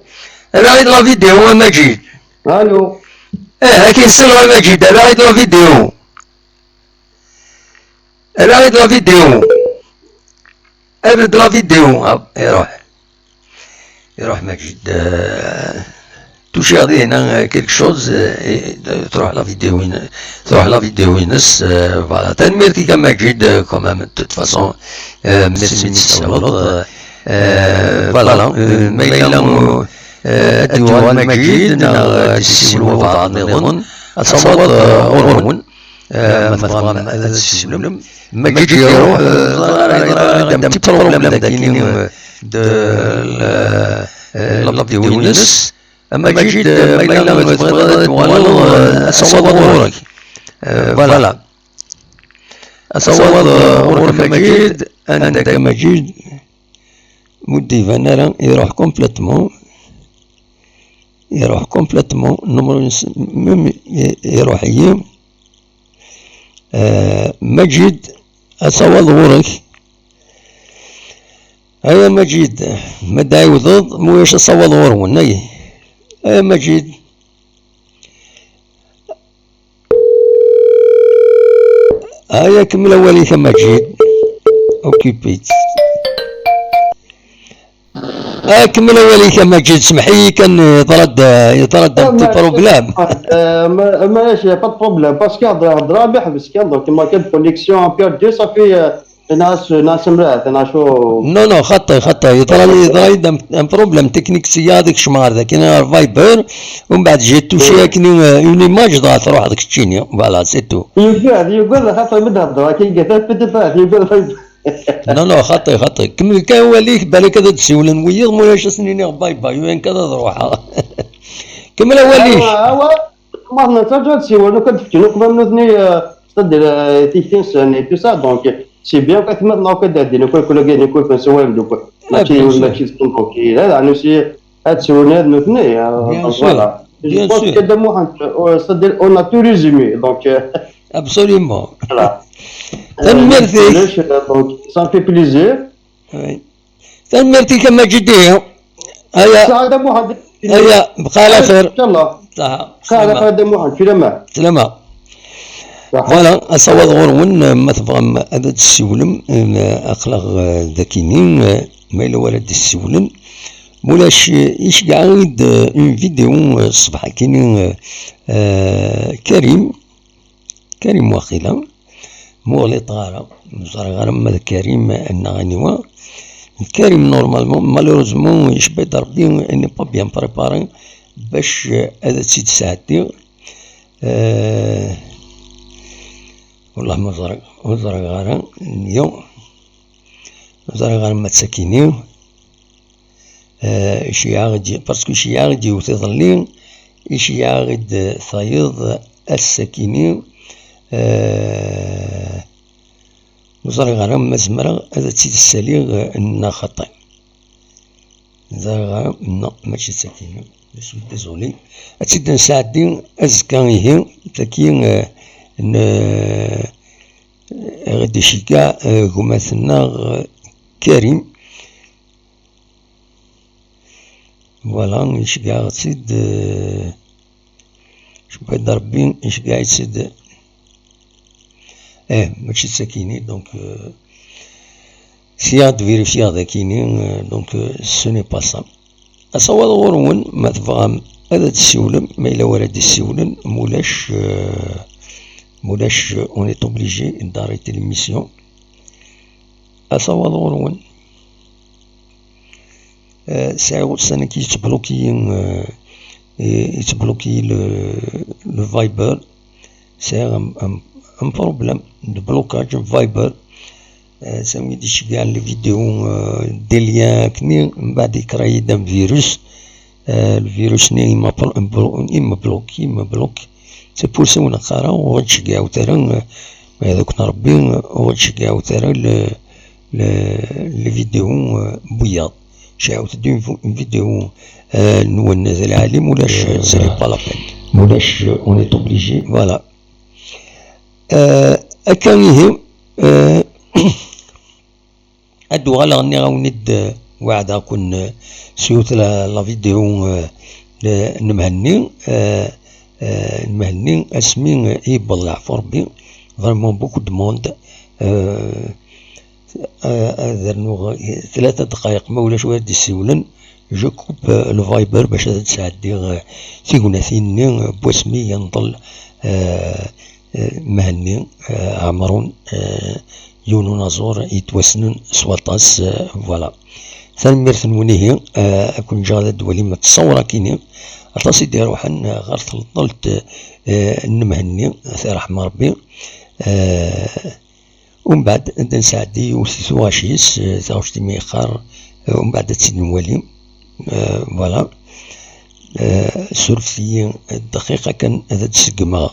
Rreɣ-d la vidéo a Maǧid. Allô? Eh, akin sseleɣ a Maǧid, rreɣ-d la vidéo. Rreɣ-d la vidéo. Err-d la vidéo. Ah, iruḥ. Iruḥ Maǧid, euh, tuciɣ dinna, euh, quelque chose, euh, et, euh, truḥ la vidéo-ines, truḥ la vidéo-ines, euh, voilà. Tanemmirt-ik a Maǧid, euh, quand même, de toute façon, euh, merci, merci, euh, Euh, voilà, euh, ma yella, euh, ad d-yuɣal Maǧid neɣ ad d-yessiwel walbeɛḍ nniḍen, ad tawaḍ, euh, ɣur-wen. Euh, ma tebɣam ad d-tessiwlem. Maǧid iruḥ, euh, ẓriɣ, ẓriɣ, ẓriɣ, un petit problème dagi, euh, de la, euh, la vidéo-ines. Maǧid, euh, ma yella tebɣiḍ ad d-tuɣaleḍ, euh, ad tawaḍ ɣur-k. Euh, voilà. Ad tawaḍ, euh, ɣur-k a Maǧid, anda-k a Maǧid? Ur d-iban ara, iruḥ complètement. Iruḥ complètement. Numéro-ines même i-, iruḥ-iyi. Euh, Maǧid, ad tawaḍ ɣur-k. Aya Maǧid, ma d-ɛiwdeḍ, ma ulac ad tawaḍ ɣur-wen, ay. Aya Maǧid. Aya kemmel awal-ik a Maǧid. Occupé. Aya kemmel awal-ik a Maǧid, semmeḥ-iyi kan, yeḍra-d, yeḍra-d un petit problème. Euh, ma, ma, il y a pas de problème, parce que هضرة، هضرة ما يحبس كان، donc ما كان connexion en quatre G, ça fait, euh, ناس، ناس مرات، أنا شو. Non, non, xaṭi, xaṭi. Yeḍra, yeḍra-yi-d un, un problème technique sya, deg kecmeɣ ar daki, ar Viber, ومن بعد j'ai touché akken, euh, une image, dɣa truḥ deg keččini. Voilà, c'est tout. Yugad, yugad, xaṭi, mi d-hedreɣ, akken gata, peut-être, yugad. Non, non, xaṭi, xaṭi. Kemmel kan awal-ik, balak ad d-siwlen wiyiḍ, ma ulac ad sen-iniɣ bye bye, uyan kan ad ruḥeɣ. Kemmel awal-ik. Awa, awa. Ma nettaǧǧa ad siwlen akk, ad d-fken akk, ma nutni, euh, c'est-à-dire, euh, tikti-nsen et tout ça, donc, c'est bien que atmaten akk ad d-ɛeddin akk, akk lagi, akk, akk, sawalen-d akk. Mačči, bien sûr. Mačči d ṭṭenṭuki, la, la, nous, si, ad siwlen ad nutni, euh, bien sûr, voilà. Je pense que Dda Muḥend, euh, c'est-à-dire, on a tout résumé, donc, euh, absolument. Voilà. Tanemmirt-ik. Euh, donc, ça me fait plaisir. Oui. Tanemmirt-ik a Maǧid. Aya. Saɛada Muḥend. Aya, bqa ɛla xir. Inchallah. Saḥa. Bqa ɛla xir a Dda Muḥend, filaman. Slama. Saḥa. Voilà, ad tawaḍ ɣur-wen, ma tebɣam ad d-tessiwlem, eh, aql-aɣ, eh, dakini, eh, ma yella wara d-ssiwlen. Mulac, eh, iceggeɛ-iyi-d, eh, une vidéo, eh, ṣṣbeḥ akini, eh, eh, Karim. Karim waqila, ma ur ɣliṭeɣ ara, ur ẓriɣ ara ma d Karim neɣ aniwa. Karim, normalement, malheureusement, icebba-d Rebbi, il n'est pas bien préparé bac, euh, ad tt-id-sɛeddiɣ. Euh, والله ma ẓriɣ, ur ẓriɣ ara, nniya, ur ẓriɣ ara ma d sakini. Eh, iceyyeɛ-aɣ-d, parce que iceyyeɛ-aɣ-d yiwet iḍelli, iceyyeɛ-aɣ-d tayeḍ ass-akini, eh, ur ẓriɣ ara ma zemreɣ ad tt-id-ssaliɣ, eh, neɣ xaṭi. Ur ẓriɣ ara, non, mačči d sakini. Je suis désolé. Ad tt-id-nesɛeddi azekka ihi, tagi, eh, n-, eh, ad ɣ-d-iceggeɛ, eh, gma-tneɣ, eh, Karim. Voilà, iceggeɛ-tt-id, euh, cebba-d Rebbi, iceggeɛ-itt-id. Eh, mačči d sakini, donc, euh, sya ad vérifier dakini, euh, donc, euh, ce n'est pas ça. Asawaḍ ɣur-wen, ma tebɣam ad d-tessiwlem, ma yella wara d-ssiwlen, mulac, euh, mulac, euh, on est obligé d'arrêter l'émission. Asawaḍ ɣur-wen. Eh, sɛiɣ ussan-agi yettbloki-yi, eh, yettbloki-yi le, le Viber. Sɛiɣ un, un, un problème de blocage Viber. Eh, sami d-iceggeɛ les vidéos, eh, des liens akni, mbaɛd yekrah-yi-d un virus. Eh, le virus-nni i ma blo-, blo-, i ma bloki, i ma bloki. C'est pour ça ur neqqar ara, ur ɣ-d-tceggiɛut ara, eh, ma d akk n Rebbi, ur ɣ-d-tceggiɛut ara le, le, les vidéos, euh, n wiyaḍ. Cɛawet-d une vo-, une vidéo, euh, nwen d lɛali, mulac, euh, c'est pas la peine. Mulac, euh, on est obligé. Voilà. Euh, akka ihi, euh, ad d-uɣaleɣ nniɣ-awen-id, euh, weɛdeɣ-ken, euh, s yiwet la, la vidéo, euh, n Mhenni, euh, euh, n Mhenni, asmi, euh, i yewweḍ leɛfu Rebbi, vraiment beaucoup de monde, euh, Euh, ad rnuɣ tlata ddqayeq, ma ulac wara d-isiwlen, je coupe, euh, le Viber bac ad d-sɛeddiɣ, euh, tignatin-nni, euh, n wasmi yenḍel, euh, euh, Mhenni, euh, Ɛemrun, euh, yiwen unaẓur yettwassnen s waṭas, euh, voilà. Tanemmirt-nwen ihi, eh, ad ken-ǧǧeɣ ad d-twalim ttṣawṛa-kini, aṭas i d-iruḥen, eh, ɣer telṭelt, eh, n Mhenni, ad t-iṛḥem Ṛebbi. Eh, umbeɛd ad d-nesɛeddi yiwet i tuɣac-is, eh, taɣect imi yeqqar, eh, umbeɛd ad tt-id-nwali. Eh, voilà. Eh, surfet-iyi dqiqa kan ad d-seggmeɣ.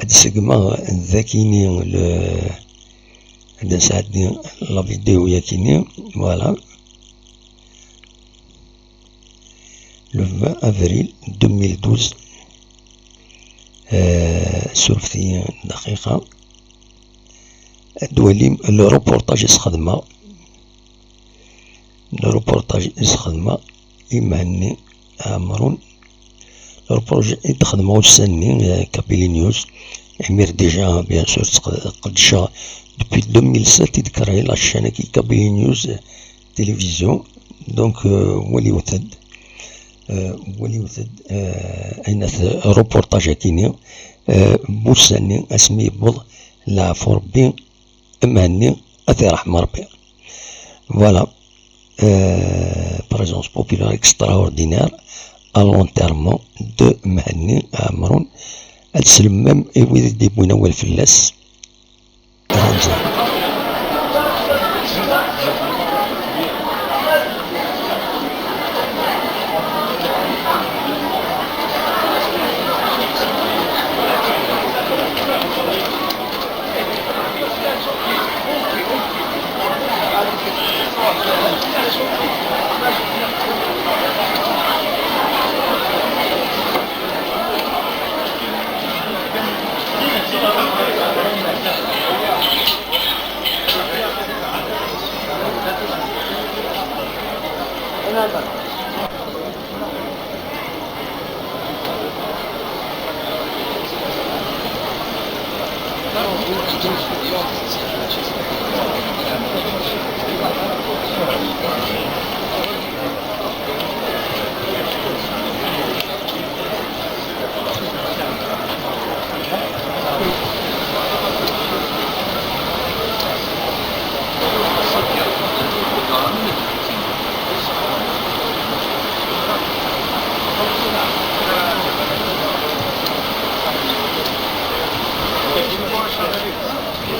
Ad d-seggmeɣ dakini le, ad d-nesɛeddi la vidéo yakini, voilà. Le vingt avril deux mille douze. Euh, surfet-iyi dqiqa. Ad twalim le reportage i sxedmeɣ. Le reportage i sxedmeɣ i Mhenni Ɛemrun. Le reportage i d-xedmeɣ ussan-nni, euh, Kabylie News. Imir déjà, bien sûr, ttq-, qeddceɣ depuis deux mille sept i d-créé la chaîne-agi Kabylie News, euh, télévision. Donc, euh, waliwet-d, euh, waliwet-d, euh, ayen at reportage-agi-nni, euh, n wussan-nni asmi yewweḍ leɛfu Ṛebbi, Mhenni, ad t-iṛḥem Ṛebbi. Voilà. Euh, présence populaire extraordinaire à l'enterrement de Mhenni Ɛemrun. Ad teslem même i wid i d-yewwin awal fell-as. Ramzi.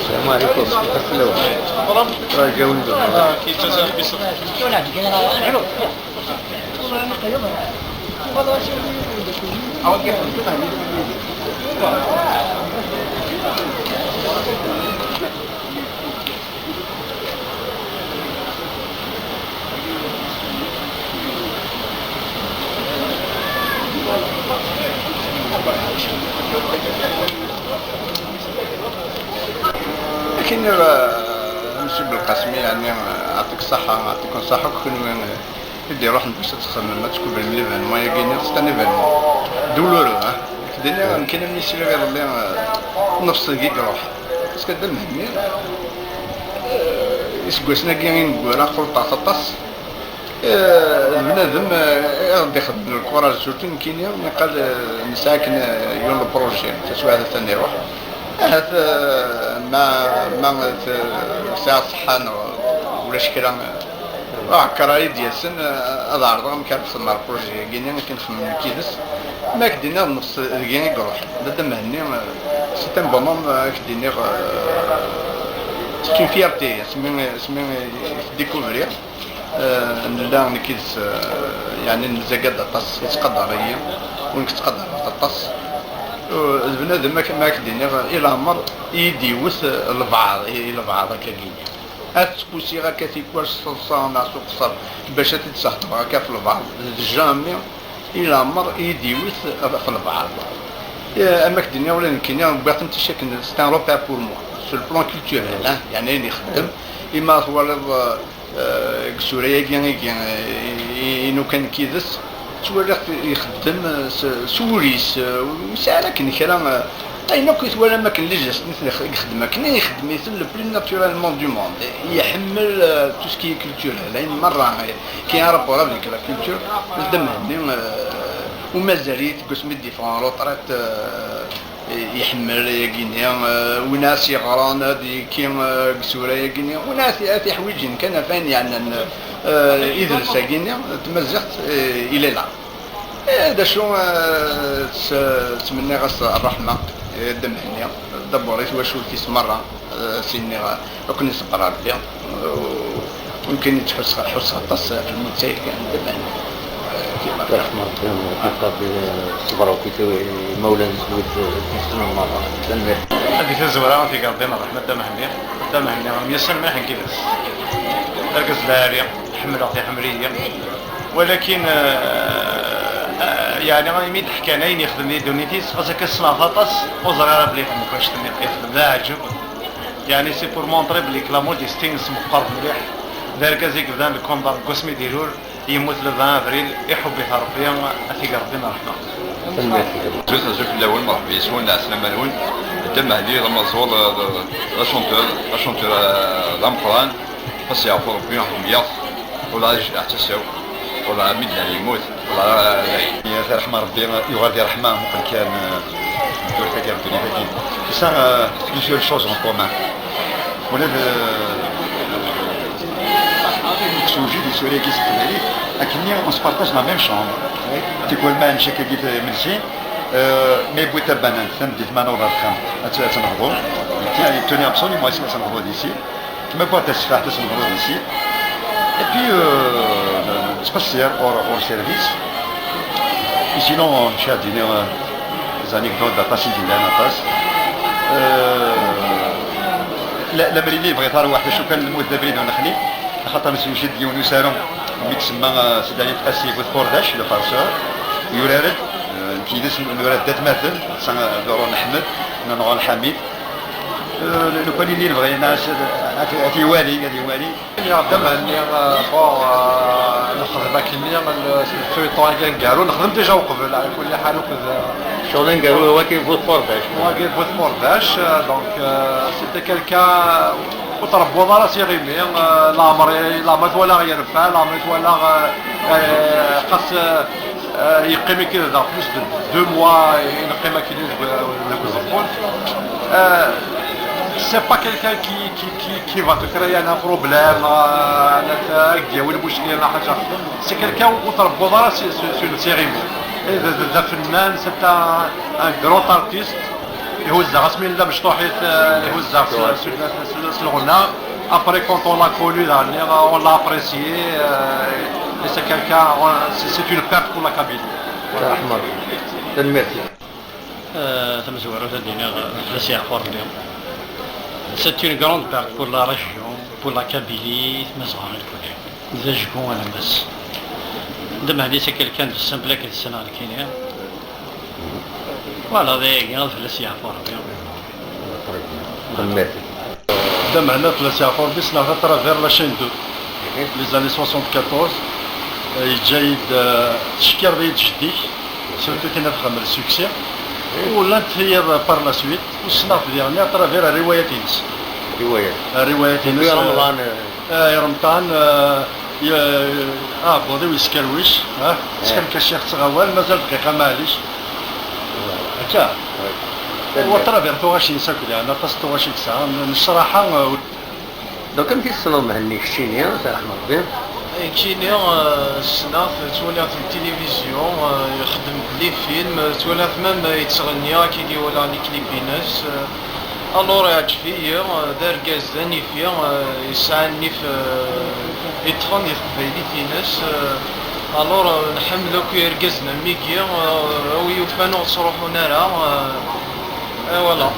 السلام عليكم. السلام. راه جاونا. Akken, euh, Monsieur Belqasmi, يعني, euh, يعطيك الصحة، يعطيكم الصحة كل وين. I d-iruḥen bac ad txedmem, ad tkubrem l'événement-agi-nni, c'est un événement douloureux, hein. Nekk d-nniɣ, nekkini mi sliɣ iḍelli, eh, nnefṣ deg i iruḥ. Parce que Dda Mhenni, eh, iseggasen-agi ineggura, xulṭeɣ-t aṭas. Eh, d bnadem, eh, i ɣ-d-ixedmen lkuṛaj, surtout nekkini, niqal, eh, nesɛa akken, eh, yiwen le projet, taswiɛt atan iruḥ. Ahat, eh, ma, ma t-, sɛiɣ ṣṣeḥḥa neɣ ulac kra, eh, Aɛekkaṛ ara d-yasen, eh, ad ɛerḍeɣ amek ara xedmeɣ lpṛuji-agi-nni, akken xedmen nekk yid-s. Ma ak-d-iniɣ nnefṣ deg-i i iruḥen. Dada Mhenni, eh, c'est un bonhomme, eh, ak-d-iniɣ, eh, c'est une fierté, asmi, asmi i t-découvriɣ, eh, nella nekk yid-s, eh, yeɛni nemzagad aṭas, yettqadar-iyi, u nekk ttqadareɣ-t aṭas. Eh, d bnadem, ak-, ma ak-d-iniɣ, i leɛmer i yi-d-iwwet, eh, lebɛaḍ, i, i lebɛaḍ akka-agi-nni. Ad spusiɣ akka tikwal s teḍsa neɣ s uqeṣṣer bac ad t-id-sehdeɣ akka ɣef lbeɛḍ. D jamais i leɛmer i yi-d-iwwet ɣef lbeɛḍ. Eh, am ak-d-nniɣ ula d nekkini wwiɣ-tent-id akken c'est un repère pour moi, sur le plan culturel, hein, yeɛni ayen ixeddem. Imi twaliḍ, eh, deg isura-agi i, i, i nukan nekk yid-s, ttwaliɣ-t ixeddem, eh, s, s wul-is, eh, ur yesɛi ara akken kra, eh, ayen akk i twalam akken les gestes i ixeddem akken, ixeddem-iten le plus naturellement du monde. Iḥemmel, eh, tout ce qui est culturel, ayen merra, eh, qui a un rapport avec la culture. Dda Mhenni, eh, u mazal-it deg wasmi d-yeffeɣ en retraite, eh, Iḥemmel ayagi-nni, eh, win ara s-yeɣran ad yekki, eh, deg isura-yagi-nni, win ara t-, ara t-iḥwiǧen kan ɣef wayen yeɛnan, eh, idles-agi-nni, tmaziɣt, eh, il est là. Eh, d acu, eh, s-, ttmenniɣ-as ṛṛeḥma, eh, Dda Mhenni, d'abord i twacult-is merra, eh, s-inniɣ, eh, akk neṣber Rebbi. Mumkin ḥusseɣ, ḥusseɣ aṭas ɣef lmut-agi kan d aman. Ṛeḥma Ṛebbi, yefka Ṛebbi ṣṣber akk i imawlan-is, wid i tessnem merra. Tanemmirt. Di tazwara, ad t-ig Ṛebbi ṛṛeḥma Dda Mhenni. Dda Mhenni, myassameḥ nekk yid-s. D argaz lɛali, ḥemmleɣ-t, iḥemmel-iyi. Walakin, eh, eh, yeɛni, imi d-ḥkan ayen yexdem di ddunit-is, ɣas akka ssneɣ-t aṭas, ur ẓriɣ ara belli yexdem akk annect-nni yexdem, d aɛǧeb. Yeɛni, c'est pour montrer belli que la modestie-ines meqqret mliḥ. D argaz i yebdan le combat deg wasmi d-ilul, yemmut le vingt avril, iḥubb-it Ṛebbi, ad t-ig Ṛebbi ṛṛeḥma. Tanemmirt. Zut, azul fell-awen, merḥba yes-wen, ɛeslama-nwen. Dda Mehdi d amaẓul, d, d achanteur, d achanteur, eh, d ameqqran. Ad s-yeɛfu Ṛebbi, ḥemyeɣ-t. Ula d ajdaɛ d tasa-w. Ula mi d-nnan yemmut. Ula d, ya ṛeḥma Ṛebbi, yuɣal di ṛeḥma, muqel kan, eh, ddurt-agi, ddunit-agi. C'est ça, euh, plusieurs choses en commun. Ula d, eh, nessewjed isura-agi s teqbaylit, akkenni on se partage la même chambre. Tikwal ma nečča akkagi imensi, eh, ma yewwi-d tabanant tameddit ma nuweḍ ar texxamt, ad tt-, ad tt-nehḍu. Il tient, il tenait absolument à ce que ad tt-nehḍu d'ici. Ma yewwi-d tasefaḥt ad tt-nehḍu d'ici. Et puis, euh, nettqeṣṣir hors, hors service. Et sinon, nečča ad d-iniɣ, eh, des anecdotes aṭas i yellan aṭas. Eh, la, lemmer i yebɣi tarwiḥt, acu kan lmut d abrid ur nexli, axaṭer nessewjed yiwen usaru mi isemma, eh, Sidi Ɛli Tqasi bu tqurdac, le farceur, yurar-d, eh, nekk yid-s nura-d d atmaten, d Doro Nḥmed, Nanɣa Lḥamid. Eh, lukan yella lebɣi, ad, ad, ad t-iwali, ad iwali. Dda Mhenni, euh, bon, euh, nexdem akkenni, le, le feuilleton-agi aneggaru, nexdem déjà uqbel, ɛla kulli ḥal, akked, euh, ccɣel aneggaru, wagi bu tqurdac. Wagi bu tqurdac, euh, donc, euh, c'était quelqu'un ur tṛebbuḍ ara s iɣimi, euh, leɛmer, leɛmer twalaɣ yerfa, leɛmer twalaɣ, euh, euh, xas, euh, Euh, yeqqim akkin da plus de deux mois, i neqqim akkin deg, deg uẓeffun. Euh, c'est pas quelqu'un qui, qui, qui, qui va te créer un problème, euh, ad k-yawi lmuckil, neɣ ḥaǧa. C'est quelqu'un ur tṛebbuḍ ara s, s, s, s iɣimi. Et d, d, d afennan, c'est un, un grand artiste. Ihuzza, asmi nella mecṭuḥit, euh, ihuzza s, s, s, s, s lɣenna. Après, quand on l'a connu, daɣen, on l'a apprécié, euh, et c'est quelqu'un, on, c'est, c'est une perte pour la Kabylie. Ṛeḥma Ṛebbi. Tanemmirt. Euh, tamezwarut ad d-iniɣ, euh, fell-as yeɛfu Ṛebbi. C'est une grande perte pour la région, pour la Kabylie, Tmazɣa, nekkni. D ajgu alammas. Dda Mehdi, c'est quelqu'un de simple, akken tessneḍ nekkini. Voilà, d ayagi, ad fell-as yeɛfu Ṛebbi. Tanemmirt. Dda Mehdi, ad fell-as yeɛfu Ṛebbi, ssneɣ-t à travers la chaîne deux. Les années soixante-quatorze, euh, yeǧǧa-yi-d, euh, tcekkireḍ-iyi-d jeddi-k, surtout tin ad xedmen le succès. U llant tiyiḍ par la suite, u ssneɣ-t diɣen à travers rriwayat-ines. Rriwayat. Rriwayat-ines, euh, Remḍan, euh, Ah, i Remḍan, ah, i, ah, aɛebbuḍ-iw yeskerwic, ah, ttxil-k a ccix ttɣawal, mazal dqiqa maɛlic. Akka. Wa travers tuɣac-ines akk, yeɛni aṭas n tuɣac i yesɛa, n ccraḥa, ah. Donc, amek i tessneḍ Mhenni keččini, a Saɛid Rebbi? Keččini, ah, ssneɣ-t, ttwaliɣ-t di tilivizyu, ah, ixeddem-d les films, ttwaliɣ-t même, ah, yettɣenni, akka i d-iwala les clips-ines, ah, alors, iɛǧeb-iyi, ah, d argaz d anif. Yesɛa nnif, eh, yeṭṭfen di teqbaylit-ines, eh, alors, eh, nḥemmel akk irgazen am wigi, eh, a wi yufan ur ttruḥun ara, eh, eh, voilà.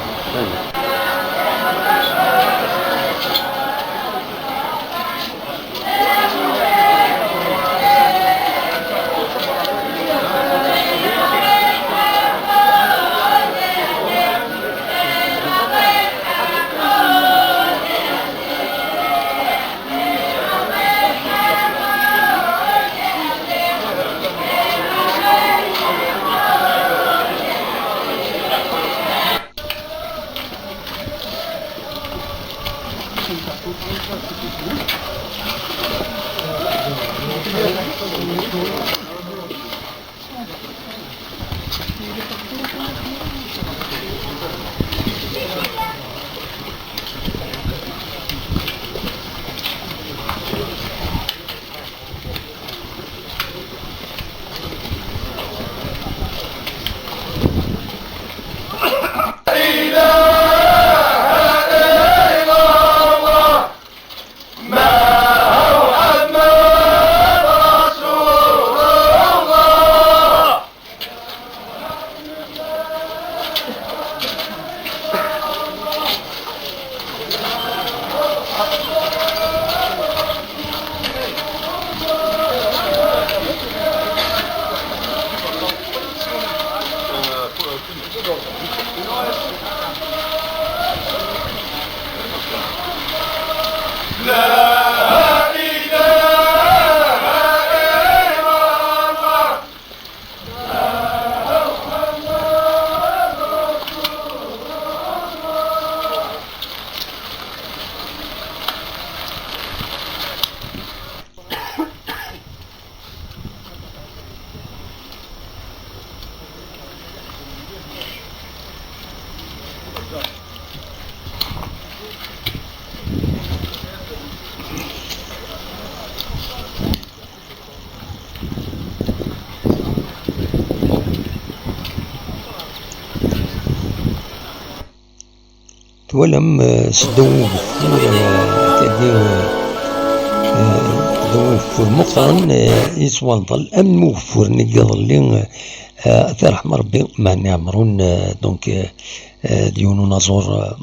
Twalam, eh, seddaw ugeffur, eh, akkagi, eh, eh, seddaw ugeffur meqqren, eh, yettwanḍel am ugeffur-nni n yiḍelli, eh, eh, ad t-irḥem Rebbi, Mhenni Ɛemrun, eh, donc, eh, eh, d yiwen unaẓur, eh,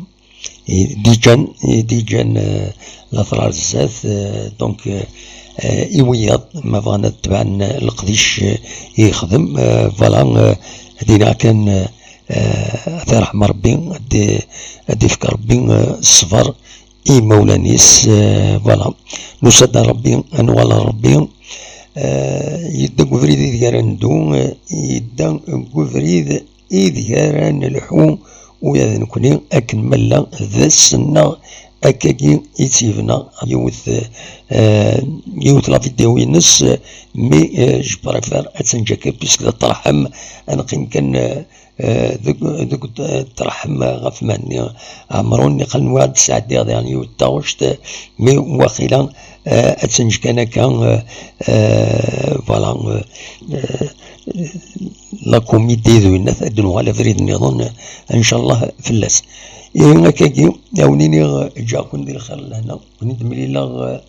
i d-iǧǧan, i d-iǧǧan, eh, later ar zdat, eh, donc, eh, eh, i wiyaḍ ma bɣan ad tebɛen, eh, leqdic, eh, i yexdem, eh, voilà, eh, dina kan, eh, eh, ad t-irḥem Rebbi, ad d-, ad d-ifk Rebbi, eh, ṣṣber i yimawlan-is, eh, voilà. Nusa-d ar Rebbi, ad nuɣal ar Rebbi, eh, yedda deg ubrid ideg ara neddu, eh, yedda deg ubrid ideg ara nelḥu ula d nekni, akken ma nella d ass-nneɣ, akkagi i tt-yebna yiwet, eh, yiwet la vidéo-ines, eh, mais, eh, je préfère ad tt-neǧǧ akka, puisque d ṭṭerḥem, ad neqqim kan, eh, eh, deg, deg, eh, ṭṭerḥem ɣef Mhenni Ɛemrun, niqal nwiɣ ad d-sɛeddiɣ diɣen yiwet taɣect, mais waqila, eh, ad tt-neǧǧ kan akka, eh, eh, voilà, eh, eh, la comédie d winnat, ad d-nuɣal abrid nniḍen, eh, ncallah fell-as. Ihi akkagi, a wen-iniɣ, ǧǧiɣ-ken di lxir d lehna, wen-id-mlileɣ, eh,